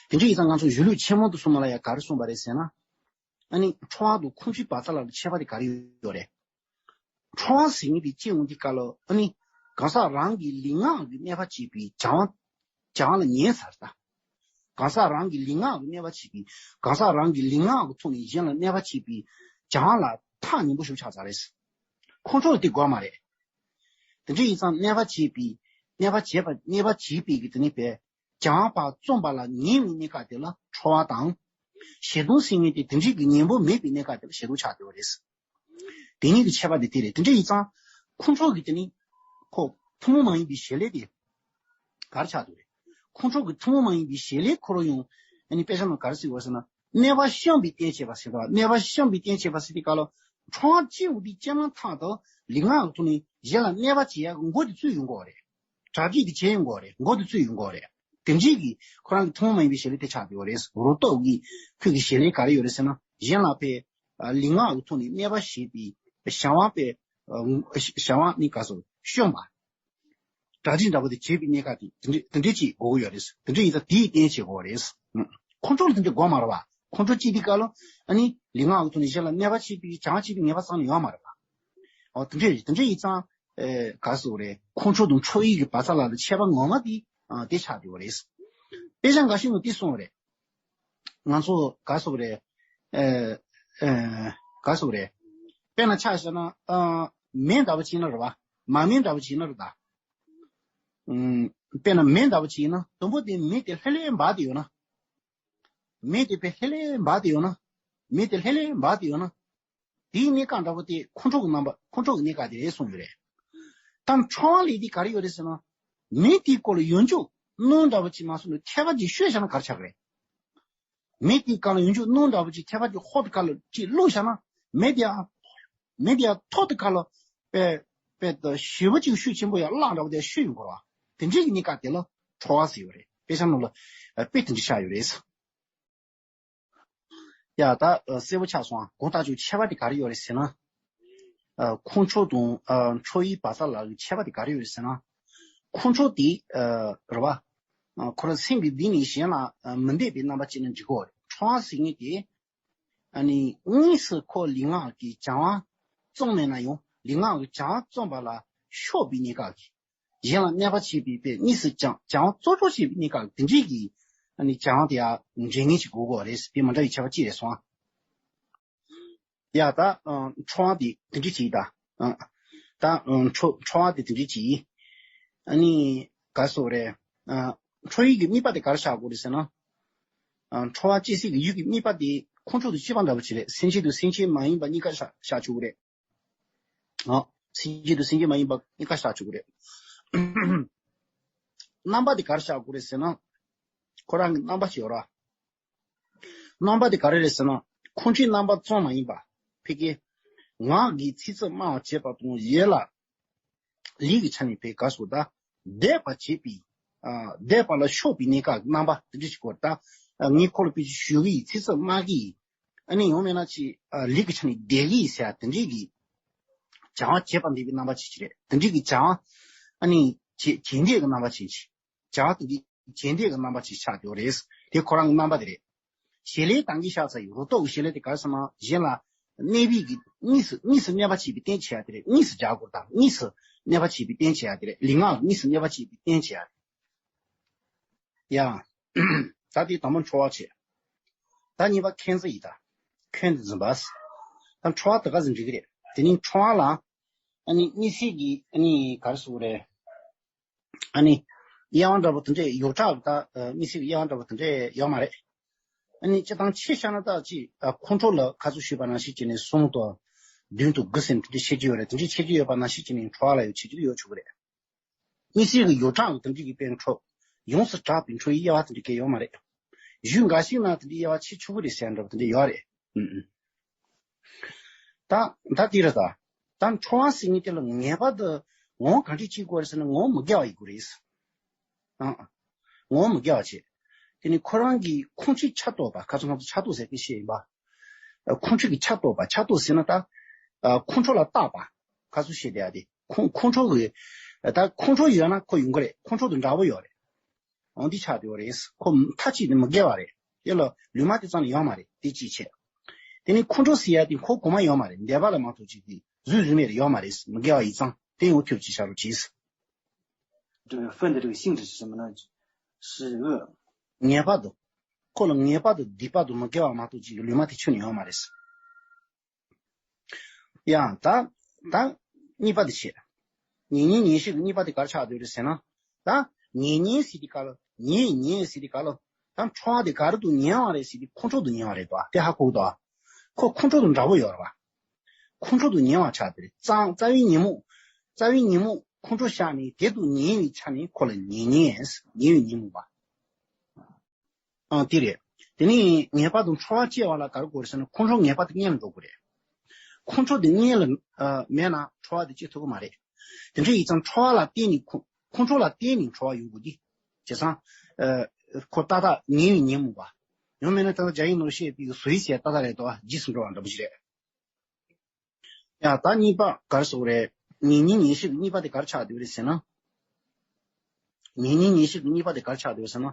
དེ་འདྲ་ཡིན་ཙང་ང་ཚོ་གཞུང་ལུགས་ཆེན་མོ་དུ་གསུངས་པ་ལ་ཡང་ག་རེ་གསུངས་པ་རེད་ཟེར་ན། ཨ་ནི་འཕྲོ་བ་དང་ཁོང་ཁྲོའི་བར་མཚམས་ལ་ཁྱད་པར་དེ་ག་རེ་ཡོད་རེད། འཕྲོ་བ་ཟེར་མཁན་དེ་སྐྱེ་འོང་དུས་སྐབས་ལ་ཨ་ནི་གང་ཟག་རང་གི་ལུས་ངག་གི་གནོད་པ་བྱེད་པའི་བྱ་བ་བྱ་བ་ལ་ཉན་ཚར་ད། གང་ཟག་རང་གི་ལུས་ངག་གི་གནོད་པ་བྱེད་པའི་གང་ཟག་རང་གི་ལུས་ངག་གི་ཐོག་ནས་གཞན་ལ་གནོད་པ་བྱེད་པའི་བྱ་བ་ལ་ཐག་ཉེ་པོ་ཞིག་ཆགས་ཚར་རེད། ཁོང་ཁྲོ་ལ་དེ་དགོས་མ་རེད། དེ་འདྲ་ཡིན་ཙང་གནོད་པ་བྱེད་པའི་གནོད་པ་བྱེད་པ་གནོད་པ་བྱེད་པའི་གི་དེ་ནི་བས་བྱ་བ་བར་རྩོམ་པ་ལ་ཉེ་བའི་གནས་སྐབས་དེ་ལ་འཕྲོ་བ་དང་། ཞེ་སྡང་ཟེར་མཁན་དེ་དེ་འདྲའི་གི་གཉེན་པོ་མེད་པའི་གནས་སྐབས་དེ་ལ་ཞེ་སྡང་ཆགས་བསྡད་པ་རེད། དེ་གཉིས་ཀྱི་ཁྱད་པར་དེ་དེ་རེད། དེ་འདྲ་ཡིན་ཙང་ཁོང་ཁྲོ་གི་དེ་ནི་ཁོ་ཐུན་མོང་མ་ཡིན་པའི་བྱེད་ལས་དེ་ག་རེ་ཆགས་འདུག་རེད། ཁོང་ཁྲོ་གི་ཐུན་མོང་མ་ཡིན་པའི་བྱེད་ལས་ཁོ་རང་ཡང་ཨ་ནི་དཔེ་ཆ་ནང་ག་རེ་ཟེར་བ་ཟེར་ན་གནོད་པ་བཤམས་པའི་རྟེན་བྱེད་པ་ཟེར་བ། གནོད་པ་བཤམས་པའི་རྟེན་བྱེད་པ་ཟེར་དུས་སྐབས་ལ་འཕྲོ་བ་སྐྱེ་འོང་དུས་སྐྱེ་མ་ཐག་ཏུ་ལུས་ངག་གི་ཐོག་ནས་གཞན་ལ་གནོད་པ་བྱེད་ཡག་གི་མགོ་དེ་བཙུགས་ཡོང་གི་ཡོད་རེད། གྲ་སྒྲིག་དེ་བྱས་ཡོང་གི་ཡོད་རེད། མགོ་དེ་བཙུགས་ཡོང་གི་ཡོད་རེད། དེ་འདྲའི་གི་ཁོ་རང་གི་ཐུན་མོང་མ་ཡིན་པའི་བྱེད་ལས་དེ་ཆགས་བསྡད་ཡོད་རེད། རུ་ཏོག་གི་ཁོས་ཀྱི་བྱེད་ལས་ག་རེ་ཡོད་རེད་ཟེར་ན་གཞན་ལ་དཔེ་ལུས་ངག་གི་ཐོག་ནས་གནོད་པ་བྱེད་པའི་བྱ་བ་དཔེ་བྱ་བ་ནི་ག་སོ་བཤམས་པ། གྲ་སྒྲིག་འདྲ་པོ་དེ་བྱེད་པའི་གནས་སྐབས་དེ་དེ་འདྲ་དེ་འདྲ་ཅིག་དགོས་ཀྱི་ཡོད་རེད། དེ་འདྲ་ཡིན་ཙང་དེའི་རྟེན་བྱེད་དགོས་པ་རེད། ཁོང་ཁྲོ་ལ་དེ་འདྲ་དགོས་མ་རེད་བ། ཁོང་ཁྲོ་སྐྱེ་དུས་སྐབས་ལ་ཨ་ནི་ལུས་ངག་གི་ཐོག་ནས་གཞན་ལ་གནོད་པ་བྱེད་པའི་བྱ་བ་བྱེད་པའི་ངེས་པ་རྩ་ནས་ཡོད་མ་རེད་བ། ཨོ་དེ་འདྲ་རེད། དེ་འདྲ་ཡིན་ཙང་ཨེ་ག་སོ་རེད། ཁོང་ཁྲོ་དང་འཕྲོ་བའི་གི་བར་མཚམས་ལ་ལ་ཁྱད་པར་ངོ་མ་དེ་ཨ་དེ་ཆགས་བསྡད་པ་རེད། དཔེ་ཆ་འགའ་ཞིག་ནང་དེ་གསུངས་པ་རེད། ང་ཚོ་ག་སོ་རེད། ཨེ་ཨེ་ག་སོ་རེད། དཔེར་ན་ཆ་བཞག་ན་ཨ་མེ་འདྲ་པོ་ཅིག་ཡིན་ན་རེད་བ། མར་མེ་འདྲ་པོ་ཅིག་ཡིན་ན་རེད་ད། ཨུམ། དཔེར་ན་མེ་འདྲ་པོ་ཅིག་ཡིན་ན་དུམ་བུ་དེ་མེ་དེ་ལྷོད་ལྷོད་འབར་དེ་ཡོད་ན། མེ་དེ་དཔེ་ལྷོད་ལྷོད་འབར་དེ་ཡོད་ན། མེ་དེ་ལྷོད་ལྷོད་འབར་དེ་ཡོད་ན། དེའི་གནས་སྐབས་འདྲ་པོ་དེ་ཁོང་ཁྲོ་གི་རྣམ་པ་ཁོང་ཁྲོ་གི་གནས་སྐབས་དེ་རེད་གསུངས་ཡོད་རེད། ད་འཕྲོ་བ་ལས་དེ་ག་རེ་ཡོད་རེད་ཟེར་ན། མེ་དེའི་སྐོར་ལ་ཡོངས་རྫོགས་སྣང་འདྲ་པོ་ཅིག་མ་སོང་ནས་ཐལ་བ་ཅིག་ཤོད་བཞག་ན་ག་རེ་ཆགས་ཀྱི་རེད། མེ་དེའི་སྒང་ལ་ཡོངས་རྫོགས་སྣང་འདྲ་པོ་ཅིག་ཐལ་བ་ཅིག་ཧོབ་ཏེ་སྒང་ལ་ཅིག་བླུགས་བཞག་ན་མེ་དེ་ཡང་མེ་དེ་ཡང་ཐོག་ཏུ་སྒང་ལ་དཔེ་དཔེ་ཞེ་པོ་ཅིག་ཤུགས་ཆེན་པོ་ཡང་གླགས་འདྲ་པོ་དེ་ཤུགས་ཡོང་གི་རེད་བ། དེ་འདྲའི་གི་གནས་སྐབས་དེ་ལ་འཕྲོ་བ་ཟེར་ཡོད་རེད། དཔེ་ཆ་ནང་ལ་དཔེ་དེ་འདྲ་བཞག་ཡོད་རེད། ཡ་ད་གསལ་པོ་ཆགས་སོང་ཨ། གོང་ལྟར་ཅིག་ཁྱད་པར་དེ་ག་རེ་ཡོད་རེད་ཟེར་ན། ཁོང་ཁྲོ་དང་འཕྲོ་བའི་བར་མཚམས་ལ་ཁྱད་པར་དེ་ག་རེ་ཡོད་རེད་ཟེར་ན། ཁོང་ཁྲོ་དེ་རེད་བ། ཁོ་རང་སེམས་ཀྱི་གཏིང་ནས་གཞན་ལ་མི་འདོད་པའི་རྣམ་པ་ཅིག་ན་འཇིགས་གོ་རེད། འཕྲོ་བ་ཟེར་མཁན་དེ། ཨ་ནི་དངོས་སུ་ཁོ་ལུས་ངག་གི་བྱ་བ་བརྩམས་མེད་ན་ཡང་ལུས་ངག་གི་བྱ་བ་བརྩམས་པ་ལ་ཤོག་པའི་གནས་སྐབས་ཀྱི། གཞན་ལ་གནོད་པ་བྱེད་པའི་དཔེ་དངོས་སུ་ཀྱང་བྱ་བ་གཙོ་སྐྱོང་བྱེད་པའི་གནས་སྐབས་དེ་འདྲའི་གི་ཨ་ནི་བྱ་བ་དེ་ཡང་འདྲེན་མཁན་ཞིག་དགོས་ཀྱི་རེད། དེ་མི་འདྲ་བའི་ཁྱད་པར་ཅི་རེད་སོང་ཨ། ཡ་ད་འཕྲོ་བ་དེ་དེ་འདྲའི་ཅིག་ད། ད་འཕྲོ་འཕྲོ་བ་དེ་དེ་འདྲའི་ཅིག་ཨ་ནི་ག་སོ་རེད། འཕྲོ་ཡུལ་གྱི་དམིགས་པ་དེ་ག་རེ་བཞག་དགོས་རེད་ཟེར་ན། འཕྲོ་བ་སྐྱེ་སའི་གི་ཡུལ་གྱི་དམིགས་པ་དེ་ཁོང་ཁྲོ་དང་བཅས་པ་འདྲ་པོ་ཅིག་རེད། སེམས་ཅན་དང་སེམས་ཅན་མ་ཡིན་པ་གཉིས་ཀ་བཞག་བཞག་ཆོག་གི་རེད། ཨ། སེམས་ཅན་དང་སེམས་ཅན་མ་ཡིན་པ་གཉིས་ཀ་བཞག་ཆོག་གི་རེད། རྣམ་པ་དེ་ག་རེ་བཞག་དགོས་རེད་ཟེར་ན། ཁོ་རང་གི་རྣམ་པ་ཞིག་ཡོད་ར། རྣམ་པ་དེ་ག་རེ་རེད་ཟེར་ན། ཁོང་ཁྲོའི་རྣམ་པ་ཙམ་མ་ཡིན་པ། ཕ་གི། ངག་གིས་ཚིག་རྩུབ་སྨྲ་བར་བྱེད་པ་དང་ཡིད་ལ། ལུས་ཀྱི་ཆ་ནས་ཕ་གི་ག་སོགས་དང་། བཟླས་པ་བྱེད་པའི། ཨ། བཟླས་པ་ལ་ཤོག་པའི་གནས་སྐབས་རྣམ་པ་དེ་འདྲ་ཞིག་གོ་ད། ངས་ཁོ་ལ་དཔེ་ཅིག་ཞུ་གི་ཡིན། ཚིག་རྩུབ་སྨྲ་གི་ཡིན། ཨ་ནི་ཡང་མིན་ན་ཅིག་ཨ། ལུས་ཀྱི་ཆ་ནས་བཟླས་ཀྱི་ཡིན་ཟེར་ཡ་དེ་འདྲའི་གི། བྱ་བ་བྱེད་པ་འདོད་པའི་རྣམ་པ་ཅིག་ཅིག་རེད། དེ་འདྲའི་གི་བྱ་བ། ཨ་ནི་བྱེད་བྱེད་འདོད་ཀྱི་རྣམ་པ་ཅིག་ཅིག་བྱ་བ་དེ་འདྲའི་བྱེད་འདོད་ཀྱི་རྣམ་པ་ཅིག་ཆགས་ཡོད་རེད། དེ་ཁོ་རང་གི་རྣམ་པ་དེ་རེད། བྱེད་ལས་དང་གི་ཤ་ཚ་ཡོད་རོ་ཏོག་གི་བྱེད་ལས་དེ་ག་རེ་ཟེར་ན་གཞན་ལ་གནོད་པའི་གི་དངོས་སུ་དངོས་སུ་གནོད་པ་བྱེད་པའི་རྟེན་བྱེད་ཡ་དེ་རེད། དངོས་སུ་བྱ་དགོས་དང་དངོས་སུ་གནོད་པ་བྱེད་པའི་རྟེན་བྱེད་ཡ་དེ་རེད། ལུས་ངག་དངོས་སུ་གནོད་པ་བྱེད་པའི་རྟེན་བྱེད་ཡ་དེ་རེད། ཡ། ད་དེ་དང་པོ་འཕྲོ་བ་བྱེད། ད་གཉིས་པ་ཁེན་ཙི་ཡིན་ད། ཁེན་ཙི་འཛིན་པ། ད་འཕྲོ་བ་དེ་ག་ཟིན་འགྲིག་གི་རེད། དེ་ནི་འཕྲོ་བ་ལ། ཨ་ནི་དམིགས་བསལ་གྱི་ཨ་ནི་ག་རེ་ཟེར་དགོས་རེད། ཨ་ནི། དབྱེ་བ་འདྲ་པོ་དེ་འདྲས་ཡོངས་གྲགས་ཀྱི་ད་དམིགས་བསལ་གྱི་དབྱེ་བ་འདྲ་པོ་དེ་འདྲས་ཡོད་མ་རེད། ཨ་ནི་སྤྱིར་བཏང་ཆེ་ཤ་ན་ད་ཅི་ཁོང་ཁྲོ་ལ་ཁ་ཚུགས་ཞུས་པ་ནང་བཞིན་བྱས་ནས་གསུམ་དང་། བདུན་དང་དགུ་ཟེར་ནས་དེ་འདྲས་ཆེ་རྒྱུ་ཡོད་རེད། དེ་འདྲས་ཆེ་རྒྱུ་ཡོད་པ་ནང་བཞིན་བྱས་ནས་འཕྲོ་བ་ལ་ཡང་ཆེ་རྒྱུ་ཡོད་ཆོག་གི་རེད། དམིགས་བསལ་གྱི་ཡོངས་གྲགས་ཀྱི་དེ་འདྲས་ཀྱི་དཔེར་ན་འཕྲོ། ཡོངས་སུ་གྲགས་པའི་འཕྲོ་ཡི་དབྱེ་བ་དེ་འདྲས་གས་ཡོད་མ་རེད། གཞུང་འགའ་ཞིག་ན་དེ་འདྲས་དབྱེ་བ་ཕྱེ་ཆོག་གི་རེད་ཟེར་འདྲ་པོ་དེ་འདྲས་ཡོད་རེད། ཨུ་ཨུ། ད་ད་དེ་རེད་ད། ད་ ད་འཕྲོ་བ་ཟེར་མཁན་དེ་ལ་ངེས་པར་དུ་ངོ་བོ་ག་འདྲས་བྱེད་དགོས་རེད་ཟེར་ན། ངོ་བོ་མི་དགེ་བ་ཡིན་དགོས་རེད། ཨང་། ངོ་བོ་མི་དགེ་བ་བྱེད། དེ་ནི་ཁོ་རང་གི་ཁོང་ཁྲོའི་ཆ་རྟོགས་པ། ཁ་སང་ང་ཚོ་ཆ་རྟོགས་ཟེར་མཁན་བཤད་ཡིན་པ། ཁོང་ཁྲོ་གི་ཆ་རྟོགས་པ། ཆ་རྟོགས་ཟེར་ན་ད་ཁོང་ཁྲོ་ལ་བརྟག་པ། ཁ་སང་བཤད་བསྡད་ཡ་དེ། ཁོང་ཁོང་ཁྲོ་གི་ད་ཁོང་ཁྲོ་ཡོད་ན་ཁོ་ཡོང་གི་རེད། ཁོང་ཁྲོ་དང་འདྲ་བོ་ཡོད་རེད། འོ་འདི་ཆགས་བསྡད་ཡོད་རེད། ཁོ་མཐའ་གཅིག་ཏུ་མི་དགེ་བ་རེད། དེ་ལ་ལུས་མ་དེ་ཙམ་ལ་ཡོད་མ་རེད། དེ་གཅིག་བྱས། དེ་ནི་ཁོང་ཁྲོ་ཟེར་ཡ་དེ་ཁོ་གོང་མ་ཡོད་མ་རེད། འདས་པ་ལ་མ་གཏོགས་ཅིག་དེ་གཟུགས་རིས་མེད་ལ་ཡོད་མ་རེད། མི་དགེ་བ་ཡིན་ཙང་དེ་ཡང་ཁྱོད་ཀྱིས་བྱ་རོགས་གྱིས། 这个分的这个性质是什么呢？是恶。 ངེས་པར་དུ། ཁོ་ལ་ངེས་པར་དུ་སྡིག་པ་དང་མི་དགེ་བ་མ་གཏོགས་ཅིག་ལུས་མ་དེ་ཁྱོན་ནས་ཡོད་མ་རེད། ཡང་ད་ད་གཉིས་པ་དེ་བྱེད། ཉེ་ཉེ་ཉེ་ཞིག་གི་གཉིས་པ་དེ་ག་རེ་ཆགས་བསྡད་རེད་ཟེར་ན། ད་ཉེ་ཉེ་ཟེར་དེ་ག་ལ། ཉེ་ཉེ་ཟེར་དེ་ག་ལ། ད་འཕྲོ་བ་དེ་ག་རེ་དང་ཉེ་བ་རེད་ཟེར་དེ་ཁོང་ཁྲོ་དང་ཉེ་བ་རེད་དོ། དེ་ཧ་གོ་གི་འདུག་ཨ། ཁོ་ཁོང་ཁྲོ་དང་འདྲ་བོ་ཡོད་རེད་བ། ཁོང་ཁྲོ་དང་ཉེ་བ་ཆགས་བསྡད་རེད། རྩ་རྩ་བའི་ཉོན་མོངས། རྩ་བའི་ཉོན་མོངས་ཁོང་ཁྲོ་བཞག་ནས་དེ་དང་ཉེ་བའི་ཆ་ནས་ཁོ་ལ་ཉེ་ཉེ། ཉེ་བའི་ཉོན་མོངས་པ། ཨང་། དེ་རེད། དེ་ནས་ངེས་པར་དུ་འཕྲོ་བ་སྐྱེ་བ་ལ་ག་རེ་དགོས་རེད་ཟེར་ན། ཁོང་ཁྲོ་ངེས་པར་དུ་གཉེན་ལ་འགྲོ་དགོས་རེད། ཁོང་ཁྲོ་དེ་གཉེན་ལ་ཨ་མེད་ན་འཕྲོ་བ་དེ་སྐྱེ་ཐུབ་ཀྱི་མ་རེད། དེ་འདྲ་ཡིན་ཙང་འཕྲོ་བ་ལ་བརྟེན་ནས་ཁོ་ཁོང་ཁྲོ་ལ་བརྟེན་ནས་འཕྲོ་བ་ཡོང་དགོས་ཀྱི། བྱས་ཙང་ཨ་ཁོ་ཏག་ཏག་ཉེ་བའི་ཉོན་མོངས་པ། ཡང་མིན་ན་ད་ལྟ་རྒྱ་ཡིག་ནང་བཤད་པའི་ཟུ་ཡི་ཟེར་ཏག་ཏག་རེད་དོ། རྗེས་སུ་འགྲོ་བ་འདྲ་པོ་ཞིག་རེད། ཡང་ད་གཉིས་པ་ག་རེ་ཟེར་དགོས་རེད། ཉེ་ཉེ་ཉེ་ཞིག་གི་གཉིས་པ་དེ་ག་རེ་ཆགས་བསྡད་རེད་ཟེར་ན། ཉེ་ཉེ་ཉེ་ཞིག་གི་གཉིས་པ་དེ་ག་རེ་ཆགས་བསྡད་རེད་ཟེར་ན།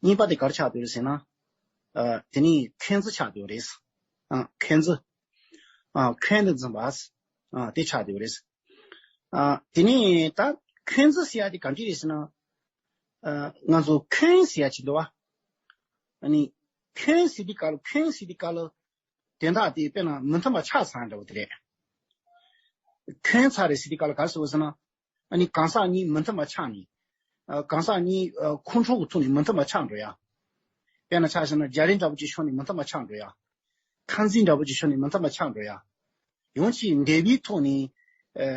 གཉིས་པ་དེ་ག་རེ་ཆགས་བསྡད་རེད་ཟེར་ན། ཨ་དེ་ནི་ཁོན་འཛིན་ཆགས་བསྡད་རེད། ཨ་ཁོན་འཛིན། ཨ་ཁོན་དུ་འཛིན་པ། ཨ་དེ་ཆགས་བསྡད་རེད། ཨ་དེ་ནི་ད་ཁོན་འཛིན་ཟེར་ཡ་དེ་ག་འདྲ་རེད་ཟེར་ན། ཨ་ང་ཚོ་ཁོན་ཟེར་ཡ་ཅིག་འདུག་བ། ཨ་ནི་ཁོན་ཟེར་དུས་སྐབས་ལ། ཁོན་ཟེར་དུས་སྐབས་ལ། དོན་དག་དེ་དཔེར་ན་མི་མཐུན་པ་ཆགས་ཚར་འདྲ་བོ་དེ་རེད། ཁོན་ཚར་རེད་ཟེར་དུས་སྐབས་ལ་ག་རེ་ཟེར་བ་ཟེར་ན། ཨ་ནི་གང་ཟག་གཉིས་མི་མཐུན་པ་ཆགས་ནས། ཨ་གང་ཟག་གཉིས་ཨ་ཁོང་ཁྲོ་གི་ཐོག་ནས་མི་མཐུན་པ་ཆགས་འགྲོ་ཡ། དཔེར་ན་ཆ་བཞག་ན་རྒྱ་རིགས་འདྲ་བོ་ཅིག་ཕྱོགས་ནས་མི་མཐུན་པ་ཆགས་འགྲོ་ཡ། ཁ་འཛིན་འདྲ་བོ་ཅིག་ཕྱོགས་ནས་མི་མཐུན་པ་ཆགས་འགྲོ་ཡ། ཡང་ཅིག་འདས་པའི་ཐོག་ནས་ཨ་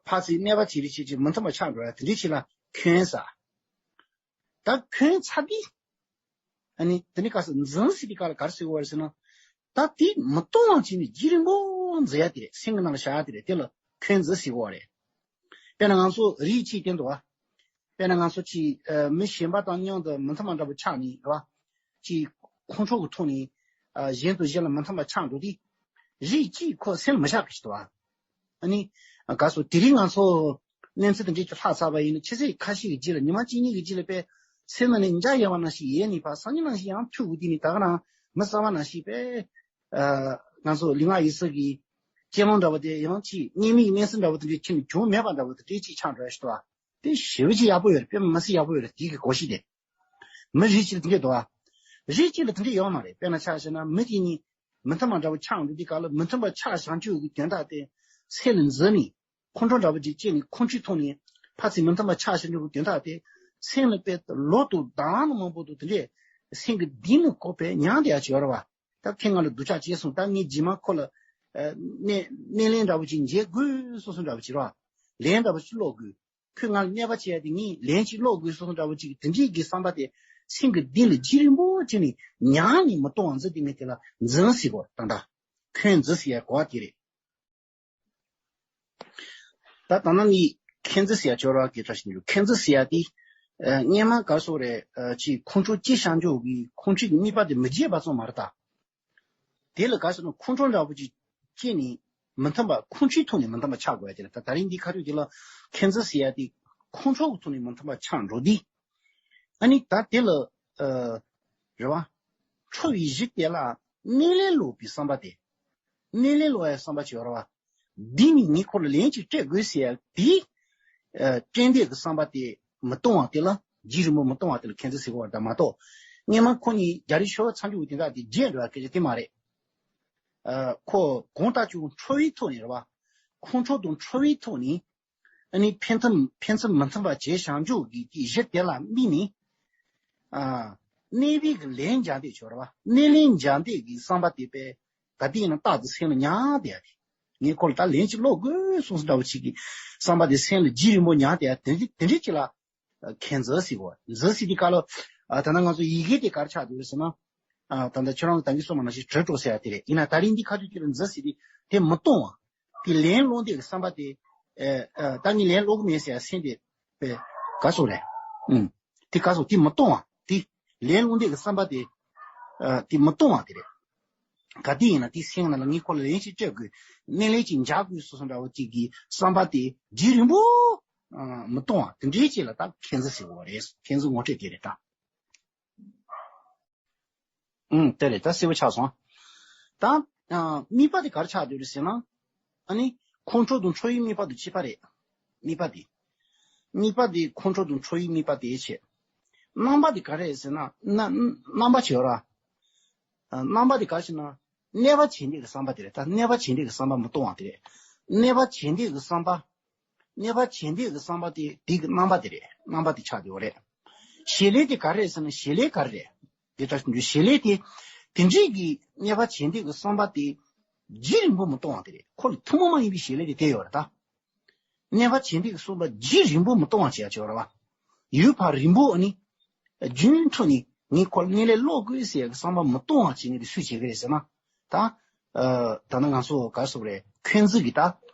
ཕར་ཚུར་གནོད་པ་བྱེད་རིགས་བྱེད་ཅིག་མི་མཐུན་པ་ཆགས་འགྲོ་ཡ། དེ་འདྲའི་ཅིག་ལ་ཁོན་ཟེར། ད་ཁོན་ཚར་དུས། ཨ་ནི་དེ་ནི་ག་ས་འཛིན་ཟེར་དུས་སྐབས་ལ་ག་རེ་ཟེར་དགོས་རེད་ཟེར་ན། ད་དེ་མི་གཏོང་བ་བྱས་ནས་རྒྱུན་རིང་པོ་འཛིན་ཡ་དེ་རེད། སེམས་ཀྱི་ནང་ལ་བཞག་ཡ་དེ་རེད། དེ་ལ་ཁོན་འཛིན་ཟེར་དགོས་རེད། དཔེར་ན་ང་ཚོ་རིགས་གཅིག་དེ་འདུག་བ། དཔེར་ན་ང་ཚོ་གཅིག་ཨ་མི་གཞན་པ་དང་མཉམ་དུ་མི་མཐུན་པ་འདྲ་པོ་ཆགས་ནས་རེད་བ། གཅིག་ཁོང་ཁྲོ་གི་ཐོག་ནས་ཨ་གཞན་དང་གཞན་ལ་མི་མཐུན་པ་ཆགས་འགྲོ་དུས། རིགས་གཅིག་ཁོ་སེམས་མི་ཆགས་གི་ཞིག་འདུག་བ། ཨ་ནི། ག་སོ་དེ་རིང་ང་ཚོ་གནས་ཚུལ་དེ་འདྲའི་ཅིག་ལྷག་ཚར་བ་ཡིན་ན། ཕྱི་ཚེས་ཁ་ཤས་ཀྱི་རྗེས་ལ། ཉི་མ་གཅིག་གཉིས་ཀྱི་རྗེས་ལ་དཔེ་སེམས་ནང་ནས་འཇའ་ཡལ་བ་ནང་བཞིན་ཡལ་ནས་ཕར་སང་ཉིན་ནང་བཞིན་ཡང་ཐུག་འོ་དེ་ནི་ད་ག་རང་མི་གསར་བ་ནང་བཞིན་དཔེ། ཨ་ང་ཚོ་ལུས་ངག་ཡིད་གསུམ་གྱི་གཅེས་ལོང་འདྲ་བོ་དེ་ཡང་ཅིག་གཉིད་མིག་གནས་ཚུལ་འདྲ་བོ་དེ་འདྲའི་ཁྱོན་ནས་བྱུང་མེད་པ་འདྲ་བོ་དེ་འདྲའི་ཅིག་ཆགས་འགྲོ་ཡ་ཞིག་འདུག་བ། དེ་ཞེ་པོ་ཅིག་ཡག་པོ་ཡོད་རེད། དཔེ་མི་སྲིད་ཡག་པོ་ཡོད་རེད། དེ་གི་གོ་གཞི་དེ། མི་རིགས་གཅིག་ལ་དེ་འདྲས་འདུག་བ། རིགས་གཅིག་ལ་དེ་འདྲས་ཡོད་མ་རེད། དཔེར་ན་ཆ་བཞག་ན་མི་དེ་གཉིས་མི་མཐུན་པ་འདྲ་བོ་ཆགས་འགྲོ་དུས་སྐབས་ལ། མི་མཐུན་པ་ཆགས་བཞག་རྒྱུ་གི་དོན་དག་དེ་སེམས་ལ་འཛིན་ནས། ཁོང་ཁྲོ་འདྲ་བོ་ཅིག་སྐྱེས་ནས་ཁོང་ཁྲོའི་ཐོག་ནས་ཕར་ཚུར་མི་མཐུན་པ་ཆགས་བཞག་རྒྱུ་གི་དོན་དག་དེ་སེམས་ལ་དཔེ་ལོ་དང་ཟླ་བ་མང་པོ་དུ་དེ་འདྲས་སེམས་ཀྱི་གཏིང་ལ་ཁོ་དཔེ་མྱངས་བསྡད་ཡ་ཅིག་ཡོད་རེད་བ། ད་ཁྱེད་ང་ལ་སྡུག་ཅག་བྱས་སོང་། ད་ངས་རྗེས་མ་ཁོ་ལ་ཨ་སྣེ་སྣེ་ལེན་འདྲ་བོ་ཅིག་འཇལ་དགོས་སོ་སོ་འདྲ་བོ་ཅིག་རེད་བ། ལན་འདྲ་བོ་ཅིག་སློག་དགོས། ཁོས་ང་ལ་གནོད་པ་བྱས་ཏེ་ངས་ལན་ཅིག་སློག་དགོས་སོ་སོ་འདྲ་བོ་ཅིག་དེ་འདྲའི་གི་བསམ་པ་དེ་སེམས་ཀྱི་གཏིང་ལ་རྒྱུན་རིང་པོ་བྱས་ནས་མྱངས་ནས་མི་གཏོང་བ་འཛིན་དེ་མེད་དེ་ལ་འཛིན་ཟེར་གོ། ད་ལྟ་ཁོན་འཛིན་ཟེར་ཡ་གོ་བ་དེ་རེད། ད་ད་ནང་ནས་ཁོན་འཛིན་ཟེར་ཡ་ཅོ་ར་གི་ཏྲ་ཞིག་འདུག་ཁོན་འཛིན་ཟེར་ཡ་དེ་ཨ་སྔན་མ་ག་སོགས་རེད། ཨ་ཅིག་ཁོང་ཁྲོ་སྐྱེ་བཞག་འཇོག་གི་ཁོང་ཁྲོ་གི་དམིགས་པ་དེ་མི་བརྗེད་པ་ཙམ་མ་རེད་ད། དེ་ལ་ག་ཟེར་ན་ཁོང་ཁྲོ་འདྲ་བོ་ཅིག་སྐྱེས་ནས་མི་མཐུན་པ། ཁོང་ཁྲོའི་ཐོག་ནས་མི་མཐུན་པ་ཆགས་དགོས་ཡ་དེ་ལ། ད་ད་རིང་འདི་ཁ་ཐུག་དེ་ལ་ཁོན་འཛིན་ཟེར་ཡ་དེ་ཁོང་ཁྲོ་གི་ཐོག་ནས་མི་མཐུན་པ་ཆགས་འགྲོ་དུས། ཨ་ནི་ད་དེ་ལ་ཨ་རེད་བ། འཕྲོ་བའི་གཞི་དེ་ལ་སྣེ་ལེན་སློག་པའི་བསམ་པ་དེ། སྣེ་ལེན་སློག་ཡ་བསམ་པ་ཅིག་ཡོད་རེད་བ། འདི་ནི་ངས་ཁོ་ལ་ལན་ཅིག་སྤྲད་དགོས་ཟེར་ཡ་དེ། ཨ་སྤྲད་འདོད་ཀྱི་བསམ་པ་དེ་མི་གཏོང་བ་དེ་ལ། རྒྱུན་རིང་པོ་མི་གཏོང་བ་དེ་ལ་ཁོན་འཛིན་ཟེར་གོ་བ་རེད་ད་མ་གཏོགས། སྔན་མ་ཁོ་གཉིས་རྒྱ་རིགས་ཤོར་བ་ཚང་རྒྱུ་དེ་འདྲ་དེ་བརྗེད་འགྲོ་བ་སྐད་ཆ་དེ་མ་རེད། ཨ་ཁོ་གང་ལྟར་ཀྱང་འཕྲོ་བའི་ཐོག་ནས་རེད་བ། ཁོང་ཁྲོ་དང་འཕྲོ་བའི་ཐོག་ནས་ཨ་ནི་ཕན་ཚུན་ཕན་ཚུན་མི་མཐུན་པ་བྱས་བཞག་འཇོག་གི་གི་གཞི་དེ་ལ་དམིགས་ནས། ཨ་གནོད་པའི་གི་ལན་འཇལ་འདོད་ཅིག་ཡོད་རེད་བ། སྣེ་ལེན་འཇལ་འདོད་ཀྱི་བསམ་པ་དེ་དཔེ་ག་དུས་ཡིན་ན་རྟག་ཏུ་སེམས་ལ་མྱངས་བསྡད་ཡ་རེད། ངས་ཁོ་ལ་ད་ལན་ཅིག་སློག་དགོས་སོང་ཟེར་འདྲ་བོ་ཅིག་གི་བསམ་པ་དེ་སེམས་ལ་རྒྱུན་རིང་པོ་མྱངས་བསྡད་ཡ་དེ་འདྲ་དེ་འདྲ་ཅིག་ལ་ཁོན་འཛིན་ཟེར་གོ། འཛིན་ཟེར་དུས་སྐབས་ལ་ཨ་ད་ནང་ང་ཚོ་ཡི་གེ་དེ་ག་རེ་ཆགས་འདུག་ཟེར་ན། ཨ་ད་ལྟ་ཁྱོད་རང་གིས་ད་གིན་གསུངས་པ་ནང་བཞིན་དྲུག་དྲུག་ཟེར་ཡ་དེ་རེད། ཡིན་ན་ད་རིང་འདི་ཁ་ཐུག་དེ་ལ་འཛིན་ཟེར་དུས་དེ་མི་གཏོང་བ། དེ་ལན་སློང་འདོད་ཀྱི་བསམ་པ་དེ། ཨ་ཨ་ད་ངས་ལན་སློག་གི་མེད་ཟེར་ཡ་སེམས་དེ་པས་ག་སོགས་རེད། ཨུམ། དེ་ག་སོགས་དེ་མི་གཏོང་བ་དེ། ལན་སློང་འདོད་ཀྱི་བསམ་པ་དེ། ཨ་དེ་མི་གཏོང་བ་དེ་རེད། ག་དུས་ཡིན་ན་དེ་སེམས་ནང་ལ་ངས་ཁོ་ལ་ལན་ཞིག་སྤྲད་དགོས། སྣེ་ལེན་ཞིག་འཇགས་དགོས་སོ་སོ་འདྲ་བོ་གཅིག་གི་བསམ་པ་དེ་རྒྱུན་རིང་པོ་ཨ་མི་གཏོང་བ་དེ་འདྲའི་ཅིག་ལ་ད་མཁྱེན་བརྩེ་ཟེར་བ་རེད། མཁྱེན་བརྩེ་ངོ་སྤྲོད་དེ་རེད་ད། ཨུམ། དེ་རེད་ད་གསལ་པོ་ཆགས་སོང་། ད་ཨ་དམིགས་པ་དེ་ག་རེ་ཆགས་བསྡད་རེད་ཟེར་ན། ཨ་ནི་ཁོང་ཁྲོ་དང་ཁྲོ་བའི་དམིགས་པ་དང་བཅས་པ་རེད། དམིགས་པ་དེ། དམིགས་པ་དེ་ཁོང་ཁྲོ་དང་ཁྲོ་བའི་དམིགས་པ་དེ་བྱས། རྣམ་པ་དེ་ག་རེ་རེད་ཟེར་ན་རྣ་རྣམ་པ་བྱེད་ར། རྣམ་པ་དེ་ག་རེ་ཟེར་ན། གནོད་པ་བྱེད་འདོད་ཀྱི་བསམ་པ་དེ་རེད་ད། གནོད་པ་བྱེད་འདོད་ཀྱི་བསམ་པ་མི་གཏོང་བ་དེ་རེད། གནོད་པ་བྱེད་འདོད་ཀྱི་བསམ་པ། གནོད་པ་བྱེད་འདོད་ཀྱི་བསམ་པ་དེ་དེ་གི་རྣམ་པ་དེ་རེད། རྣམ་པ་དེ་ཆགས་བསྡད་ཡོད་རེད། བྱེད་ལས་དེ་ག་རེ་རེད་ཟེར་ན་བྱེད་ལས་ག་རེ་རེད། དེ་ལྟར་བྱེད་ལས་དེ། དེ་འདྲའི་གི་གནོད་པ་བྱེད་འདོད་ཀྱི་བསམ་པ་དེ། རྒྱུན་རིང་པོ་མི་གཏོང་བ་དེ་རེད། ཁོ་ལ་ཐུན་མོང་མ་ཡིན་པའི་བྱེད་ལས་དེ་དེ་ཡོད་རེད་ད། གནོད་པ་བྱེད་འདོད་ཀྱི་བསམ་པ་རྒྱུན་རིང་པོ་མི་གཏོང་བ་བྱེད་ཡ་ཆེ་བ་རེད་བ། ཡུན་བར་རིང་པོ་ཨ་ནི། རྒྱུན་མཐུད་ནས་ངས་ཁོ་ལ་གནོད་ལན་སློག་དགོས་ཟེར་ཡ་གི་བསམ་པ་མི་གཏོང་བ་བྱེད་མཁན་དེ་སུས་བྱེད་ཀྱི་རེད་ཟེར་ན། ད། ཨ་ད་ནི་ང་ཚོ་ག་རེ་ཟེར་དགོས་རེད། མཁྱེན་བརྩེ་གི་ད།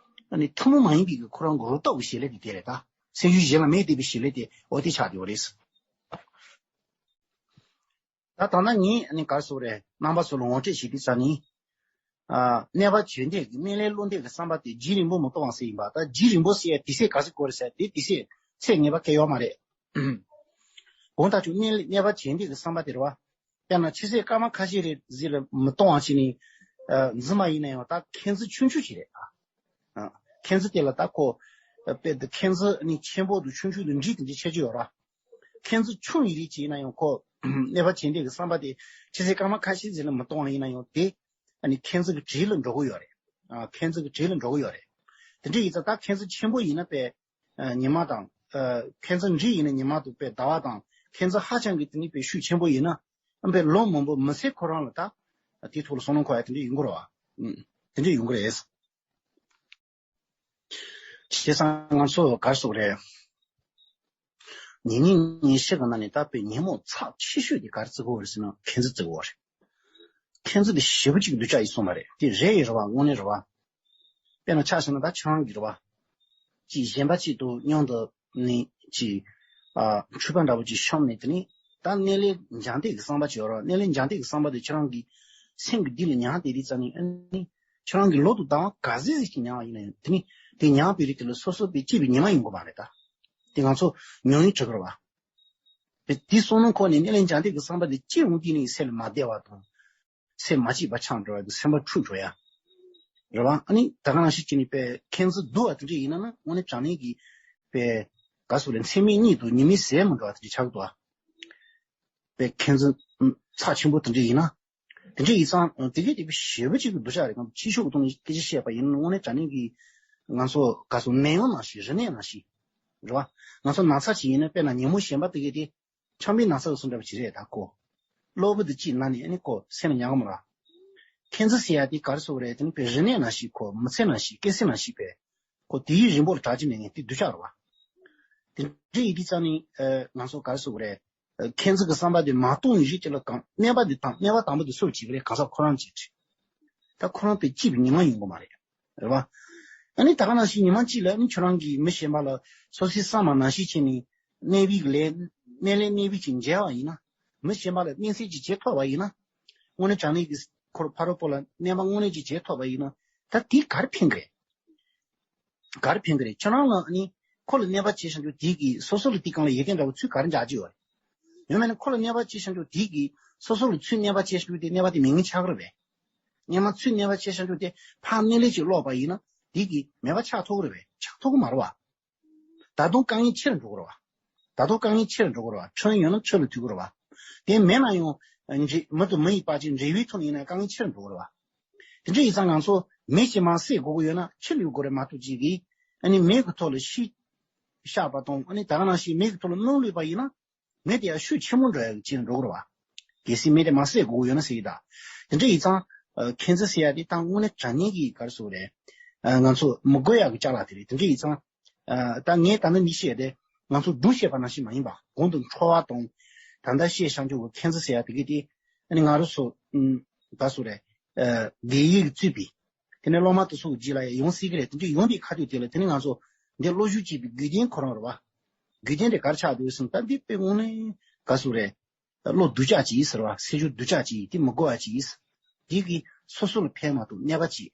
ཨ་ནི་ཐུན་མོང་མ་ཡིན་པའི་གི་ཁོ་རང་གི་རོ་ཏོག་གི་བྱེད་ལས་དེ་དེ་རེད་ད། སེམས་ཤུགས་གཞན་ལ་མེད་བསྡད་པའི་བྱེད་ལས་དེ་འོ་དེ་ཆགས་བསྡད་ཡོད་རེད། ད་ད་ནི་ངས་ཨ་ནི་ག་རེ་ཟེར་དགོས་རེད། རྣམ་པ་ཚོ་ལ་ངོ་སྤྲོད་བྱེད་དུས་ཙ་ནི། ཨ་གནོད་པ་བྱེད་འདོད་ཀྱི་གནོད་ལན་སློག་འདོད་ཀྱི་བསམ་པ་དེ་རྒྱུན་རིང་པོ་མི་གཏོང་བ་ཟེར་ཡིན་པ། ད་རྒྱུན་རིང་པོ་ཟེར་ཡ་དུས་ཚོད་ག་ཚོད་དགོས་རེད་ཟེར་དེ་དུས་ཚོད་ཚད་ངེས་པ་གང་ཡང་ཡོད་མ་རེད། གང་ལྟར་ཀྱང་གནོད་གནོད་པ་བྱེད་འདོད་ཀྱི་བསམ་པ་དེ་རེད་བ། དཔེར་ན་ཆུ་ཚོད་སྐར་མ་ཁ་ཤས་རེ་ཟིག་ལ་མི་གཏོང་བ་བྱས་ནས། ཨ་རྫུན་མ་ཡིན་ན་ཡང་ད་མཁྱེན་བརྩེ་ཆུང་ཆུང་ཞིག་རེད། ཨ་མཁྱེན་བརྩེ་དེ་ལ་ད་ཁོ། ཨ་དཔེ་དེ་མཁྱེན་བརྩེ་ནི་ཆེན་པོ་དང་ཆུང་ཆུང་དང་འདྲིས་དེ་འདྲའི་ཁྱད་ཆོས་ཡོད་ར། མཁྱེན་བརྩེ་ཆུང་ཡིན་རིགས་ཅིག་ཡིན་ན་ཡང་ཁོ། གནོད་པ་བྱེད་འདོད་ཀྱི་བསམ་པ་དེ་ཆུ་ཚོད་སྐར་མ་ཁ་ཤས་ཟིག་ལ་མི་གཏོང་བ་ཡིན་ན་ཡང་དེ། ཨ་ནི་མཁྱེན་བརྩེ་གི་གྲས་ལ་འགྲོ་གི་ཡོད་རེད། ཨ་མཁྱེན་བརྩེ་གི་གྲས་ལ་འགྲོ་གི་ཡོད་རེད། དེ་འདྲ་ཡིན་ཙང་ད་མཁྱེན་བརྩེ་ཆེན་པོ་ཡིན་ན་དཔེ། ཨ་ཉི་མ་དང་། ཨ་མཁྱེན་བརྩེ་འདྲིས་ཡིན་ན་ཉི་མ་དང་དཔེ་ཟླ་བ་དང་། མཁྱེན་བརྩེ་ཧ་ཅང་གི་དེ་ནི་དཔེ་ཤུགས་ཆེན་པོ་ཡིན་ན། ཨ་དཔེ་ལོ་མང་པོ་མི་ཚེ་ཁོ་རང་ལ་ད། དེའི་ཐོག་ལ་བསམ་བློ་འཁོར་ཡ་དེ་འདྲ་ཡོང་གི་རེད་བ། ཨུམ། དེ་འདྲ་ཡོང་གི་རེད། བྱས་ཙང་ང་ཚོ་ག་རེ་ཟེར་དགོས་རེད། ཉིན་ཉིན་ཉིན་ཤས་ཀྱི་ནང་ནས་ད་དཔེ་ཉིན་མོ་ཚབས་ཆེ་ཤོས་དེ་ག་རེ་བརྩི་དགོས་རེད་ཟེར་ན་མཁྱེན་བརྩེ་བརྩི་དགོས་རེད། མཁྱེན་བརྩེ་དེ་ཞེ་པོ་ཅིག་སྡུག་ཅག་ཡིན་གསུངས་པ་རེད། དེ་རེད་ཡིན་རེད་བ། དངོས་གནས་རེད་བ། དཔེར་ན་ཆ་བཞག་ན་ད་ཁྱེད་རང་གིས་རེད་བ། ཅིག་གཞན་པ་ཅིག་ཏུ་མཉམ་དུ་ནི་ཅིག་ཨ་འཁྲུལ་པ་འདྲ་པོ་ཅིག་ཤོར་ནས་དེ་ནི་ད་གནོད་ལན་འཇལ་འདོད་ཀྱི་བསམ་པ་ཅིག་ཡོད་རེད་བ། གནོད་ལན་འཇལ་འདོད་ཀྱི་བསམ་པ་དེ་ཁྱེད་རང་གི་སེམས་ཀྱི་གཏིང་ལ་མྱངས་བསྡད་དུས་ཙ་ནི་ཨ་ནི་ཁྱེད་རང་གི་ལོ་དང་ཟླ་བ་ག་ཚོད་ཅིག་མྱངས་པ་ཡིན་ན་ཡང་དེ་ནི་དེ་མྱངས་པའི་རིགས་དེ་ལ་སོ་སོ་དཔེ་སྐྱིད་པའི་ཉི་མ་ཡོང་གི་མ་རེད་ད། དེ་ང་ཚོ་མྱོང་ཡོང་གྲབས་ཀྱི་རེད་བ། དེ་བསམ་བློ་འཁོར་ནས་གནོད་ལན་འཇལ་འདོད་ཀྱི་བསམ་པ་དེ་སྐྱེ་འོང་དུས་ནི་སེམས་ལ་མ་བདེ་བ་དང་། སེམས་མ་སྐྱིད་པ་ཆགས་འགྲོ་བ་དང་སེམས་པ་འཁྲུག་འགྲོ་ཡ། རེད་བ། ཨ་ནི་ད་ག་ནང་བཞིན་བྱས་ནས་དཔེ་མཁྱེན་བརྩེ་སྡུག་པ་དེ་འདྲ་ཡིན་ན་ན་དངོས་གནས་དྲང་གནས་ཀྱི་དཔེ་ག་ཟེར་དགོས་རེད། མཚན་མོ་གཉིད་དུ་ཉི་མའི་ཟེར་མི་འགྲོ་བ་དེ་འདྲ་ཆགས་འདུག་བ། དཔེ་མཁྱེན་བརྩེ་ཚབས་ཆེན་པོ་དེ་འདྲ་ཡིན་ན། དེ་འདྲ་ཡིན་ཙང་དེ་གས་དེ་དཔེ་ཞེ་པོ་ཅིག་གི་སྡུག་ཅག་རེད། སྤྱི་ཤོག་གི་ཐོག་ནས་སྐད་ཆ་བཤད་པ་ཡིན་ན་དངོས་གནས་དྲང་གནས་ཀྱི་ང་ཚོ་ག་ཟེར་ནད་ཡམས་ནང་བཞིན་རིམས་ནད་ནང་བཞིན་རེད་བ། ང་ཚོ་ན་ཚ་ཅིག་ཡིན་ན་དཔེར་ན་ཉིན་མོ་གཞན་པ་དེ་གས་དེ། ཆམ་པའི་ན་ཚ་ཟེར་འདྲ་པོ་ཅིག་རེད་ད་ཁོ། གློ་བུར་དུ་ཅིག་ན་ནས་ཨ་ནི་ཁོ་སེམས་ལ་མྱངས་གི་མ་རེད། མཁྱེན་བརྩེ་ཟེར་ཡ་དེ་ག་རེ་ཟེར་དགོས་རེད། དེ་ནི་དཔེ་རིམས་ནད་ནང་བཞིན་ཁོ་མི་ཚེ་ནང་བཞིན་སྐྱེ་སྲིད་ནང་བཞིན་པས། ཁོ་དེའི་རིང་པོ་ལ་གྲགས་ཀྱི་མེད་མཁན་དེ་སྡུག་ཅག་རེད་བ། དེ་འདྲ་ཡིན་དུས་ཙང་ནི་ཨ་ང་ཚོ་ག་རེ་ཟེར་དགོས་རེད། ཨ་མཁྱེན་བརྩེ་གི་བསམ་པ་དེ་མ་གཏོང་ཡིན་རིགས་དེ་ལ་གང་གནོད་པ་དེ་དང་གནོད་པ་དང་པོ་དེ་སུར་བྱེད་ཀྱི་རེད། གང་ཟག་ཁོ་རང་བྱེད་ཀྱི་རེད། ད་ཁོ་རང་དཔེ་སྐྱིད་པའི་ཉི་མ་ཡོང་གི་མ་རེད། རེད་བ། ཨ་ནི་ད་ག་ནང་བཞིན་ཉི་མ་གཅིག་ལ་ཨ་ནི་ཁྱོད་རང་གིས་མི་གཞན་པ་ལ་སོ་སོའི་བསམ་པ་ནང་བཞིན་བྱས་ནས་གནོད་པའི་ལན་གནོད་ལན་གནོད་པའི་ཅིག་འཇལ་བ་ཡིན་ན། མི་གཞན་པ་ལ་གནོད་འཚེ་ཅིག་བྱེད་ཐུབ་པ་ཡིན་ན། དངོས་གནས་དྲང་གནས་ཀྱི་ཁོར་ཕ་རོལ་པོ་ལ་གནོད་པ་དངོས་གནས་ཅིག་བྱེད་ཐུབ་པ་ཡིན་ན། ད་དེ་ག་རེ་ཕན་གི་རེད། ག་རེ་ཕན་གི་རེད། ཁྱོད་རང་ལ་ཨ་ནི་ཁོ་ལ་གནོད་པ་བྱས་བཞག་རྒྱུ་དེ་གིས་སོ་སོ་ལ་དེ་སྒང་ལ་ཡི་གེ་འདྲ་བོ་ཚུར་ག་རེ་འཇགས་ཀྱི་ཡོད་རེད། ཡང་མིན་ན་ཁོ་ལ་གནོད་པ་བྱས་བཞག་རྒྱུ་དེ་གིས་སོ་སོ་ལ་ཚུར་གནོད་པ་བྱས་བཞག་རྒྱུ་དེ་གནོད་པ་དེ་མེད་མཁན་ཆགས་ཀྱི་རེད་པས། སྔོན་མ་ཚུར་གནོད་པ་བྱས་བཞག་རྒྱུ་དེ་ཕར་གནོད་ལན་ཅིག་སློག་པ་ཡིན་ན་དེ་གིས་མེད་པ་ཆགས་ཐུབ་ཀྱི་རེད་པས། ཆགས་ཐུབ་ཀྱི་མ་རེད་བ། ད་དུང་དཀའ་ངལ་ཆེ་རུ་འགྲོ་གི་རེད་བ། ད་དུང་དཀའ་ངལ་ཆེ་རུ་འགྲོ་གི་རེད་བ། འཕྲོད་ཡོང་ན་འཕྲོད་ལ་ཐུག་གི་རེད་བ། དེ་མེད་ན་ཡང་འབྲེལ་མི་དང་མི་ཡི་བར་གྱི་འབྲེལ་བའི་ཐོག་ནས་ཡིན་ན་དཀའ་ངལ་ཆེ་རུ་འགྲོ་གི་རེད་བ། དེ་འདྲ་ཡིན་ཙང་ང་ཚོ་མི་ཞིག་མར་བསད་དགོས་ཀྱི་ཡོད་ན་ཕྱི་ལུས་དགོས་རེད་མ་གཏོགས་ཅིག་གིས་ཨ་ནི་མི་གི་ཐོག་ལ་ཤི་བཞག་པ་དང་ཨ་ནི་ད་ག་ནང་བཞིན་མི་གི་ཐོག་ལ་སྣུམ་བླུགས་པ་ཡིན་ན་མི་དེ་ཡང་ཤུགས་ཆེན་པོ་འགྲོ་ཡག་གི་ཅིག་འགྲོ་གི་རེད་བ། གལ་སྲིད་མི་དེ་མར་བསད་དགོས་ཀྱི་ཡོད་ན་ཟེར་གྱི་ད། དེ་འདྲ་ཡིན་ཙང་ཨ་མཁྱེན་བརྩེ་ཟེར་ཡ་དེ་ད་དངོས་གནས་དྲང་གནས་ཀྱི་ག་རེ་ཟེར་དགོས་རེད། ཨ་ང་ཚོ་མི་དགོས་ཡག་གི་ཅ་ལག་དེ་རེད། དེ་འདྲ་ཡིན་ཙང་། ཨ་ད་ངས་ད་ནི་མི་བཤད་དེ་ང་ཚོ་སྒྲུང་བཤད་པ་ནང་བཞིན་མ་ཡིན་པ་གོང་དུ་ཁྲོ་བ་དང་ད་ལྟ་བཤད་བཞག་རྒྱུ་གི་མཁྱེན་བརྩེ་ཟེར་ཡ་དེ་གི་དེ་ཨ་ནི་ང་རང་ཚོ་ཨུམ་ད་སུ་རེད། ཨ་རྒས་ཡོལ་གྱིས་གཙོས་པའི་ དེ་ནས་སློབ་མ་དེ་ཚོ་གི་རྗེས་ལ་ཡང་ཡོང་སྲིད་ཀྱི་རེད། དེ་འདྲ་ཡོང་དུས་ཁ་ཐུག་དེ་ལ་དེ་ནས་ང་ཚོ་འདི་བློ་ཞུགས་བྱེད་པའི་རྒྱུ་རྐྱེན་ཁོ་རང་རེད་བ། རྒྱུ་རྐྱེན་དེ་ག་རེ་ཆགས་འདུག་ཟེར་ན། ད་འདི་དཔེ་དངོས་གནས་ག་ཟེར་རེད། བློ་སྡུག་ཅག་ཅིག་ཟེར་བ། སེམས་ཤུགས་སྡུག་ཅག་ཅིག་དེ་མི་དགོས་པ་ཅིག་འདི་གིས་སོ་སོ་ལ་ཕན་མ་ཐོགས་གནོད་པ་ཅིག་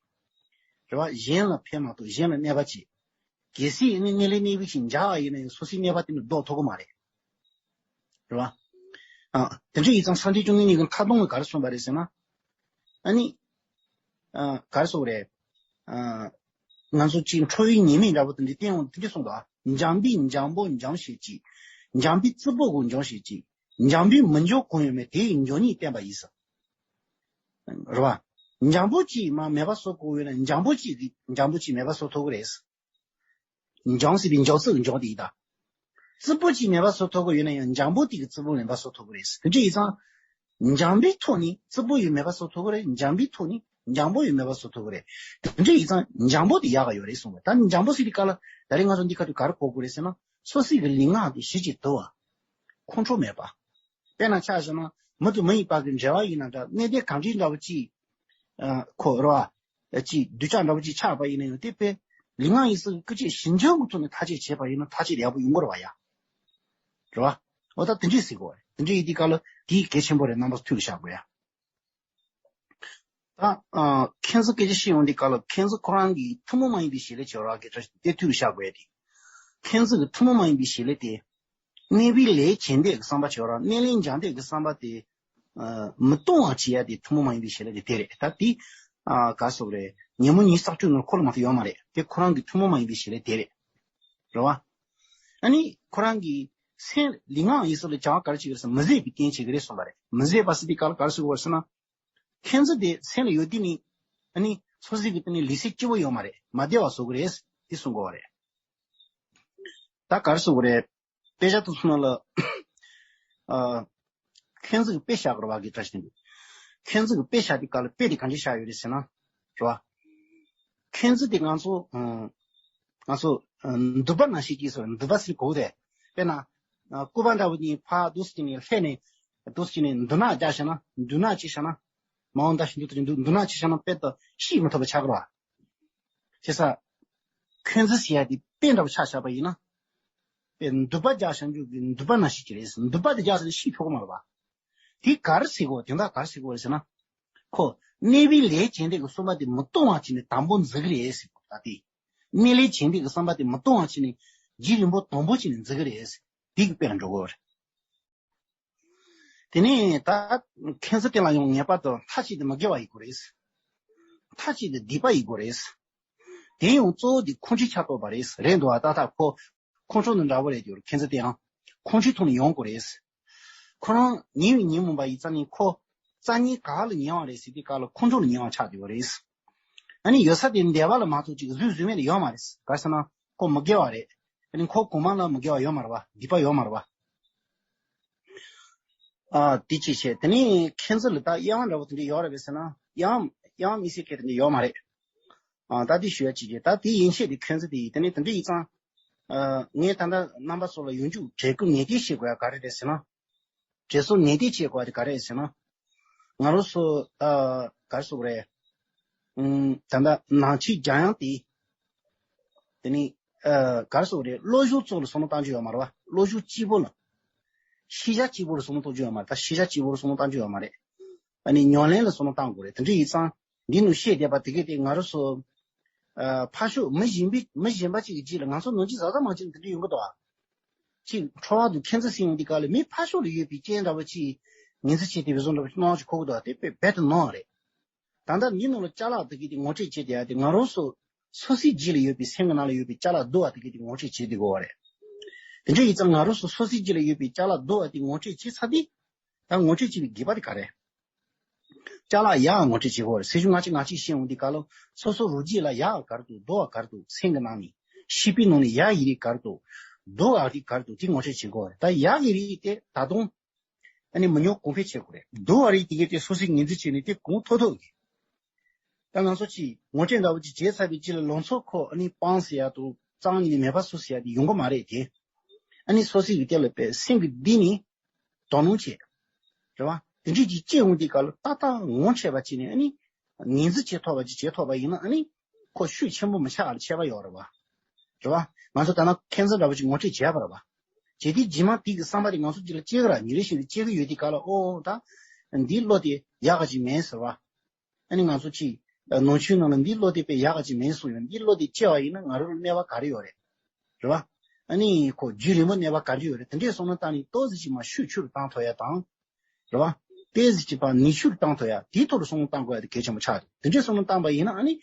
རེད་བ། གཞན་ལ་ཕན་མ་ཐོགས་གཞན་ལ་གནོད་པ་ཅིག་གལ་སྲིད་ནི་གནས་ལས་གནས་པའི་ཞིང་འཇགས་པ་ཡིན་ན་ཡང་སོ་སོའི་གནོད་པ་དེ་ནི་ཟློག་ཐུབ་ཀྱི་མ་རེད། རེད་བ། ཨ། དེ་འདྲ་ཡིན་ཙང་སངས་རྒྱས་བཅོམ་ལྡན་འདས་ཀྱི་མཐའ་སྟོངས་ཀྱིས་ག་རེ་གསུངས་པ་རེད་ཟེར་ན། ཨ་ནི། ཨ། ག་རེ་ཟེར་དགོས་རེད། ཨ། ང་ཚོ་གཅིག་ཁྲོ་བའི་ཉེས་དམིགས་འདྲ་པོ་དེ་འདྲ་བསྟན་འོང་དེ་འདྲ་གསུངས་འདུག་འཇམ་པའི་འཇམ་པོ་འཇོམས་བྱེད་ཅིང་། འཇམ་པའི་རྩུབ་པོ་གུ་འཇོམས་བྱེད་ཅིང་། འཇམ་པའི་མི་འཇོམས་གང་ཡོད་མེད་དེ་ཡི་འཇོམས་ཉིད་བསྟན་པ་ཡིན་ཟེར། རེད་བ། འཇམ་པོ་གཅིག་མ་མེད་པ་བཟོ་དགོས་ཡོད་ན་འཇམ་པོ་གཅིག་གིས་འཇམ་པོ་གཅིག་མེད་པ་བཟོ་ཐུབ་ཀྱི་རེད། འཇོམས་ཟེར་དུས་འཇོམས་ཟེར་གྱི་འཇོམས་དེ་ཡིན་ད། རྩུབ་པོ་གཅིག་མེད་པ་བཟོ་ཐུབ་ཀྱི་ཡོད་ན་ཡང་འཇམ་པོ་དེ་གིས་རྩུབ་པོ་མེད་པ་བཟོ་ཐུབ་ཀྱི་རེད། དེ་འདྲ་ཡིན་ཙང་། འཇམ་པའི་ཐོག་ནས་རྩུབ་པོ་ཡང་མེད་པ་བཟོ་ཐུབ་ཀྱི་རེད། འཇམ་པའི་ཐོག་ནས་འཇམ་པོ་ཡང་མེད་པ་བཟོ་ཐུབ་ཀྱི་རེད། དེ་འདྲ་ཡིན་ཙང་འཇམ་པོ་དེ་ཡག་ག་ཡོད་རེད་གསུངས་པ། ད་འཇམ་པོ་ཟེར་དུས་སྐབས་ལ་ད་རེས་ང་ཚོ་འདི་ཁ་ཐུག་ག་རེ་གོ་དགོས་རེད་ཟེར་ན། སོ་སོའི་གི་ལུས་ངག་དེ་ཞི་ཅིང་དུལ་བ། ཁོང་ཁྲོ་མེད་པ། དཔེར་ན་ཆ་བཞག་ན་མི་དང་མི་ཡི་བར་གྱི་འབྲེལ་བ་ཡིན་ན་འདྲ། གནད་དོན་གང་འདྲའི་འདྲ་བོ་ཅིག་ཨ། ཁོ་རེད་བ། ཅིག་སྡུག་ཅག་འདྲ་བོ་ཅིག་ཆགས་པ་ཡིན་ན་ཡང་དེ་དཔེ་ལུས་ངག་ཡིད་གསུམ་གྱི་ཀུན་སྤྱོད་ཞི་འཇམ་གྱི་ཐོག་ནས་ཐག་གཅོད་བྱས་པ་ཡིན་ན་ཐག་གཅོད་ཡག་པོ་ཡོང་གི་རེད་བ་ཡ། རེད་བ། འོ་ད་དེ་འདྲས་ཟེར་དགོས་རེད། དེ་འདྲས་ཡིན་དུས་སྐབས་ལ་དེ་གལ་ཆེན་པོ་རེད། རྣམ་པ་ཚོ་ཐུགས་ལ་བཞག་དགོས་ཡ། ད་ཨ། མཁྱེན་བརྩེ་སྐད་ཆ་བཤད་ཡོང་དུས་སྐབས་ལ་མཁྱེན་བརྩེ་ཁོ་རང་གི་ཐུན་མོང་མ་ཡིན་པའི་བྱེད་ལས་བྱེད་རོགས་གི་དེ་ཐུགས་ལ་བཞག་དགོས་ཡ་དེ། མཁྱེན་བརྩེ་གི་ཐུན་མོང་མ་ཡིན་པའི་བྱེད་ལས་དེ། གནོད་པའི་ལས་བྱེད་འདོད་ཀྱི་བསམ་པ་བྱེད་རོགས། གནོད་ལན་འཇལ་འདོད་ཀྱི་བསམ་པ་དེ། ཨ། མི་གཏོང་བ་བྱེད་ཡ་དེ་ཐུན་མོང་མ་ཡིན་པའི་བྱེད་ལས་དེ་དེ་རེད། ད་དེ། ཨ། ག་རེ་ཟེར་དགོས་རེད། ཉིན་མོ་ཉི་ཤུ་རྩ་གཅིག་ནང་ཁོ་ལ་མ་གཏོགས་ཡོད་མ་རེད། དེ་ཁོ་རང་གི་ཐུན་མོང་མ་ཡིན་པའི་བྱེད་ལས་དེ་རེད། རེད་བ། ཨ་ནི་ཁོ་རང་གི་སེམས་ལུས་ངག་ཡིད་གསུམ་ལ་བྱ་བ་ག་རེ་བྱེད་ཀྱི་རེད་ཟེར་ན་མི་བཟོད་པའི་རྐྱེན་བྱེད་ཀྱི་རེད་གསུངས་པ་རེད། མི་བཟོད་པ་ཟེར་དུས་སྐབས་ལ་ག་རེ་ཟེར་དགོས་རེད་ཟེར་ན། མཁྱེན་བརྩེ་དེ་སེམས་ལ་ཡོད་དུས་ནི། ཨ་ནི་སོ་སོའི་གི་དེ་ནི་ལུས་སེམས་སྐྱིད་པོ་ཡོད་མ་རེད། མ་བདེ་བ་བཟོ་གི་རེད། དེ་གསུང་དགོས་པ་རེད། ད་ག་རེ་གསུང་དགོས་རེད། དཔེ་ཆ་དེ་ཚོ་ནང་ལ། ཨ། མཁྱེན་བརྩེ་གི་དཔེ་བཞག་གི་རེད་བ་གི་བཀྲ་ཤིས་དེ། མཁྱེན་བརྩེ་གི་དཔེ་བཞག་དུས་སྐབས་ལ་དཔེ་དེ་གང་འདྲ་བཞག་ཡོད་རེད་ཟེར་ན། རེད་བ། མཁྱེན་བརྩེ་དེ་ང་ཚོ། ཨ། ང་ཚོ། ཨ། མདུད་པ་ནང་བཞིན་གྱིས་སོ། མདུད་པ་ཟེར་གོ་དེ། དཔེར་ན། ཨ། སྐུད་པ་འདྲ་བོ་ཅིག་ཕར་འདུག་སེ་བྱས་ནས་ལྷས་ནས། འདུག་སེ་བྱས་ནས་མདུང་ནག་རྒྱག་བཞག་ན། མདུང་ནག་ཅིག་བཞག་ན། མ་འོངས་ད་ཞིག་འདུག་ད་ཅིག་འདུག་མདུང་ནག་ཅིག་བཞག་ན་དཔེ་ད་ཤེད་མི་ཐུབ་པ་ཆགས་ཀྱི་རེད་བ། བྱས་ཙང་། མཁྱེན་བརྩེ་ཟེར་ཡ་དེ་དཔེ་འདྲ་བོ་ཆ་བཞག་པ་ཡིན་ན། དཔེ་མདུད་པ་རྒྱག་བཞག་རྒྱུ་གི་མདུད་པ་ནང་བཞིན་གྱི་རེད། མདུད་པ་དེ་རྒྱག་ས་ནས་ཤེད་ཐུབ་ཀྱི་མ་རེད་བ། དེ་ག་རེ་ཟེར་དགོས། དོན་དག་ག་རེ་ཟེར་དགོས་རེད་ཟེར་ན། ཁོ། གནོད་པའི་ལས་བྱེད་འདོད་ཀྱི་བསམ་པ་དེ་མི་གཏོང་བ་བྱས་ནས་དང་པོ་འཛིན་གྱི་རེད་ཟེར་གོ་ད་དེ། གནོད་ལས་བྱེད་འདོད་ཀྱི་བསམ་པ་དེ་མི་གཏོང་བ་བྱས་ནས་རྒྱུན་རིང་པོ་དང་པོ་བྱས་ནས་འཛིན་གྱི་རེད་ཟེར། དེ་གི་དཔེ་ལ་འགྲོ་དགོས་རེད། དེ་ནས་ད་མཁྱེན་བརྩེ་བསྟན་ལ་ཡང་ངེས་པར་དུ་མཐའ་གཅིག་ཏུ་མི་དགེ་བ་ཡིན་དགོས་རེད། མཐའ་གཅིག་ཏུ་སྡིག་པ་ཡིན་དགོས་རེད། དེ་ཡང་གཙོ་བོ་དེ་ཁོང་ཁྲོའི་ཆ་གཏོགས་པ་རེད། རེད་འདུག་བ། ད་ལྟ་ཁོ་ཁོང་ཁྲོ་ནི་འདྲ་བོ་རེད་ཀྱི་རེད། མཁྱེན་བརྩེ་དེའང་ཁོང་ཁྲོའི་ཐོག་ནས་ཡོང་དགོས་རེད། ཁོ་རང་ཉེ་བའི་ཉོན་མོངས་པ་ཡི་རྩ་ནི་ཁོ། རྩ་ཉེ་ག་ལ་ཉེ་བ་རེད་ཟེར་དུས་སྐབས་ལ་ཁོང་ཁྲོ་ལ་ཉེ་བ་ཆགས་བསྡད་པ་རེད། ཨ་ནི་ཡོད་ས་དེ་འདས་པ་ལ་མ་གཏོགས་ཅིག་གཟུགས་གཟུགས་མེད་ལ་ཡོད་མ་རེད། ག་རེ་ཟེར་ན་ཁོ་མི་དགེ་བ་རེད། ཨ་ནི་ཁོ་གོང་མ་ལ་མི་དགེ་བ་ཡོད་མ་རེད་བ། སྡིག་པ་ཡོད་མ་རེད་བ། ཨ། དེ་གཅིག་བྱས། དེ་ནས་མཁྱེན་བརྩེ་ལ་ད་དབྱེ་བ་འདྲ་བོ་དེ་འདྲ་ཡོད་རེད་པས་ཟེར་ན། དབྱེ་བ་དབྱེ་བ་དམིགས་བསལ་གྱི་དེ་འདྲ་ཡོད་མ་རེད། ཨ། ད་དེ་ཞུ་ཡ་གཅིག་བྱས། ད་དེ་ཡན་ཆད་དེ་མཁྱེན་བརྩེ་དེ་ཡིན། དེ་ནས་དེ་འདྲ་ཡིན་ཙང་། ཨ། ངས་ད་ལྟ་རྣམ་པ་ཚོ་ལ་ཡོང་རྒྱུ་དྲན་སྐུལ་ནན་ཏན་བྱེད་དགོས་ཡ་ག་རེ་རེད་ཟེར་ན། དྲན་གསོ་ནན་ཏན་བྱེད་དགོས་ཡ་དེ་ག་རེ་རེད་ཟེར་ན། ང་རང་ཚོ། ཨ། ག་རེ་ཟེར་དགོས་རེད། ཨུམ། ད་ལྟ་ནང་ཆོས་སྦྱང་ཡག་དེ། དེ་ནི། ཨ། ག་རེ་ཟེར་དགོས་རེད། བློ་སྦྱོང་གཙོ་ལ་བསམ་བློ་བཏང་རྒྱུ་ཡོད་མ་རེད་བ། བློ་སྦྱོང་གཅིག་པོ་ལ། ཤེས་བྱ་གཅིག་པོ་ལ་བསམ་བློ་གཏོང་རྒྱུ་ཡོད་མ་རེད། ད་ཤེས་བྱ་གཅིག་པོ་ལ་བསམ་བློ་བཏང་རྒྱུ་ཡོད་མ་རེད། ཨ་ནི་ཉམས་ལེན་ལ་བསམ་བློ་བཏང་དགོས་རེད། དེ་འདྲ་ཡིན་ཙང་། འདི་ནང་བཤད་བསྡད་པ་དེ་གས་དེ་ང་རང་ཚོ། ཨ། ཕར་ཕྱོགས་མི་གཞན་པའི་མི་གཞན་པ་ཅིག་གི་རྗེས་ལ་ང་ཚོ་ནང་ཆོས་ཟབ་ཟབ་མང་ཆེ་འདི་འདྲ་ཡོང་གི་འདུག་ཨ། ཅིག་འཕྲོ་བར་དུ་མཁྱེན་བརྩེ་ཟེར་ཡོང་དུས་སྐབས་ལ་མི་ཕར་ཕྱོགས་ལ་ཡོད་པའི་རྐྱེན་འདྲ་བོ་ཅིག་ངོས་འཛིན་བྱས་ཏེ་བཟོ་འདྲ་བོ་ཅིག་སྣང་བ་ཅིག་འཁོར་གི་འདུག་ཨ། དེ་དཔེ་རྦད་དེ་ནོར་བ་རེད། ད་ལྟ་འདི་ནང་ལ་ཅ་ལག་དེ་གས་དེ་ངོ་སྤྲོད་བྱེད་བསྡད་ཡ་དེ་ང་རང་ཚོ་སོ་སོའི་རྗེས་ལ་ཡོད་པའི་སེམས་ཀྱི་ནང་ལ་ཡོད་པའི་ཅ་ལག་རྡོ་བ་དེ་གས་དེ་ངོ་སྤྲོད་བྱེད་བསྡད་དགོས་པ་རེད། དེ་འདྲ་ཡིན་ཙང་ང་རང་ཚོ་སོ་སོའི་རྗེས་ལ་ཡོད་པའི་ཅ་ལག་རྡོ་བ་དེ་ངོ་སྤྲོད་བྱེད་ཚར་དུས། ད་ངོ་སྤྲོད་བྱེད་པའི་དགོས་པ་དེ་ག་རེ། ཅ་ལག་ཡག་ངོ་སྤྲོད་བྱེད་དགོས་རེད། སེམས་ཤུགས་ལྔ་གཅིག་ལྔ་གཅིག་བཤད་འོང་དུས་སྐབས་ལ་སོ་སོ་རང་རྗེས་ལ་ཡག་ག་རེ་འདུག་རྡོ་བ་ག་རེ་འདུག་སེམས་ཀྱི་ནང་ནས་ཤེས་པའི་ནང་ནས་ཡག་གི་རིགས་ག་རེ་འདུག་རྡོ་བ་རིགས་ག་རེ་འདུག་དེ་ངོ་སྤྲོད་བྱེད་དགོས་རེད། ད་ཡག་གི་རིགས་དེ་ད་དུང་ཨ་ནི་མི་ཉུང་གོང་འཕེལ་བྱེད་དགོས་རེད། རྡོ་བ་རིགས་དེ་གས་དེ་སོ་སོས་ངོས་འཛིན་བྱས་ནས་དེ་གོང་མཐོ་ཐོག་གི། ད་ང་ཚོ་ཅིག་ངོ་སྤྲོད་འདྲ་བོ་ཅིག་བྱས་ཚར་བའི་རྗེས་ལ་ལང་ཚོ་ཁོ་ཨ་ནི་སྤང་ཟེར་ཡ་དང་གཙང་ཉིད་ནས་མེད་པ་བཟོ་ཟེར་ཡ་དེ་ཡོང་གི་མ་རེད་དེ། ཨ་ནི་སོ་སོའི་གི་དེ་ལ་པའི་སེམས་ཀྱི་གཏིང་ནས་དོ་སྣང་བྱེད། རེད་བ། དེ་འདྲས་ཅིག་སྐྱེ་འོང་དུས་སྐབས་ལ་ཏག་ཏག་ངོ་འཕྲད་པ་བྱས་ནས་ཨ་ནི། ངོས་འཛིན་བྱེད་ཐུབ་པ་ཅིག་བྱེད་ཐུབ་པ་ཡིན་ན་ཨ་ནི་ཁོ་ཤུགས་ཆེན་པོ་མི་ཆགས་ཨ་ཆད་པ་ཡོད་རེད་བ། རེད་བ། ང་ཚོ་ད་ནང་ཁེ་བཟང་འདྲ་པོ་ཅིག་ངོ་སྤྲོད་བྱས་པ་རེད་བ། བྱེད་དུས་རྗེས་མ་དེ་གི་བསམ་པ་དེ་ང་ཚོ་རྒྱུད་ལ་སྐྱེ་གི་ར་ཉིན་རེ་བཞིན་དུ་སྐྱེ་གི་ཡོད་དུས་ག་ལ་ཨོ་ད་འདིའི་བློ་དེ་ཡག་ག་ཅིག་མེད་ཟེར་བ། ཨ་ནི་ང་ཚོ་ཅིག་ནང་ཆོས་ནང་ལ་འདིའི་བློ་དེ་དཔེ་ཡག་ག་ཅིག་མེད་གསུངས་ཡོད། འདིའི་བློ་དེ་སྐྱེ་བ་ཡིན་ན་ང་རང་ལ་གནོད་པ་ག་རེ་ཡོད་རེད། རེད་བ། ཨ་ནི་ཁོ་རྒྱུན་རིང་པོ་གནོད་པ་ག་རེ་ཡོད་རེད། དེ་འདྲས་སོང་ན་ད་ནི་ཏོག་ཙམ་ཅིག་མ་ཤུགས་ཆུ་རུ་བཏང་ཐུབ་ཡ་དང་། རེད་བ། ཏོག་ཙམ་ཅིག་པ་ནུས་ཤུགས་བཏང་ཐུབ་ཡ་དེའི་ཐོག་ལ་སོང་བཏང་དགོས་ཡ་དེ་གལ་ཆེན་པོ་ཆགས་འདུག་དེ་འདྲས་སོང་ན་བཏང་པ་ཡིན་ན་ཨ་ནི་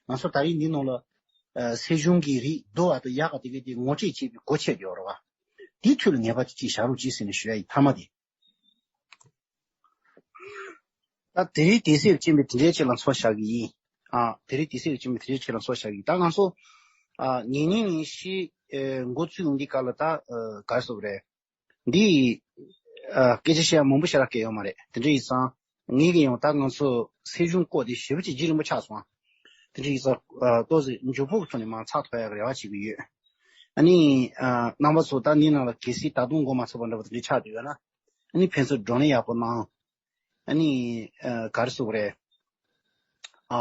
ང་ཚོ་ད་རིང་འདི་ནང་ལ་ཨ་སྲིད་གཞུང་གི་རིགས་བསྡུ་བ་དང་ཡག་ག་དེ་ག་དེ་ངོ་སྤྲོད་བྱེད་པའི་སྒོ་ཕྱེ་རྒྱུ་རེད་བ། དེའི་ཐོག་ལ་ངེས་པར་དུ་ཅིག་བྱ་རོགས་གྱིས་ཟེར་ནས་ཞུ་ཡ་ཡི་མཐའ་མ་དེ། ད་དེ་རིང་དུས་ཚོད་ཀྱིས་མི་དེ་འདྲའི་ཆེད་ལ་འཚོ་བཞག་གི་ཡིན། ཨ་དེ་རིང་དུས་ཚོད་ཀྱིས་མི་དེ་འདྲའི་ཆེད་ལ་འཚོ་བཞག་གི་ཡིན། ད་ང་ཚོ་ཨ་ཉིན་ཉིན་ཉིན་ཤས་ཨེ་འགོ་བཙུགས་ཡོང་དུས་ག་ལ་ད་ཨ་ག་རེ་ཟེར་དགོས་རེད། འདི་ཨ་སྐད་ཆ་བཤད་ཡ་མང་པོ་ཞེ་དྲག་སྐད་ཡོད་མ་རེད། དེ་འདྲ་ཡིན་ཙང་ངས་ཀྱི་ཡང་ད་ང་ཚོ་སྲིད་གཞུང་སྐོར་དེ་ཞེ་པོ་ཅིག་རྒྱུན་རིང་པོ་ཆགས་སོང་། དེ་འདྲ་ཡིན་ཙང་ཨ་ཏོག་ཙམ་མགྱོགས་པོ་གི་ཐོག་ནས་མར་ཚར་ཐུབ་ཡ་གི་རེ་བ་བྱེད་ཀྱི་ཡོད། ཨ་ནི་ཨ་རྣམ་པ་ཚོ་ད་འདི་ནང་ལ་གལ་སྲིད་ད་དུང་འགོ་མ་ཚུགས་པ་འདྲ་པོ་དེ་འདྲ་ཆགས་བསྡད་ཡོད་ན། ཨ་ནི་ཕན་ཚུན་བགྲོ་གླེང་ཡག་པོ་གནང་། ཨ་ནི་ཨ་ག་རེ་ཟེར་དགོས་རེད། ཨ་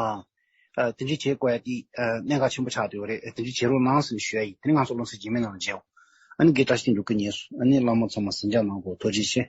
ཨ་དེ་འདྲ་བྱེད་དགོས་ཡ་དེ་ཨ་གནད་འགག་ཆེན་པོ་ཆགས་བསྡད་ཡོད་རེད། དེ་འདྲ་བྱེད་རོགས་གནང་ཟེར་ནས་ཞུ་ཡ་ཡིན། དེ་ནི་ང་ཚོ་སློབ་ཚན་རྗེས་མའི་ནང་ལ་མཇལ་ཡོང་། ཨ་ནི་དགེ་བཀྲ་ཤིས་འགྲོ་གི་ཉེས་སོ། ཨ་ནི་བླ་མ་ཚང་མ་ཟིན་རྒྱག་གནང་དགོས། ཐུགས་རྗེ་ཆེ།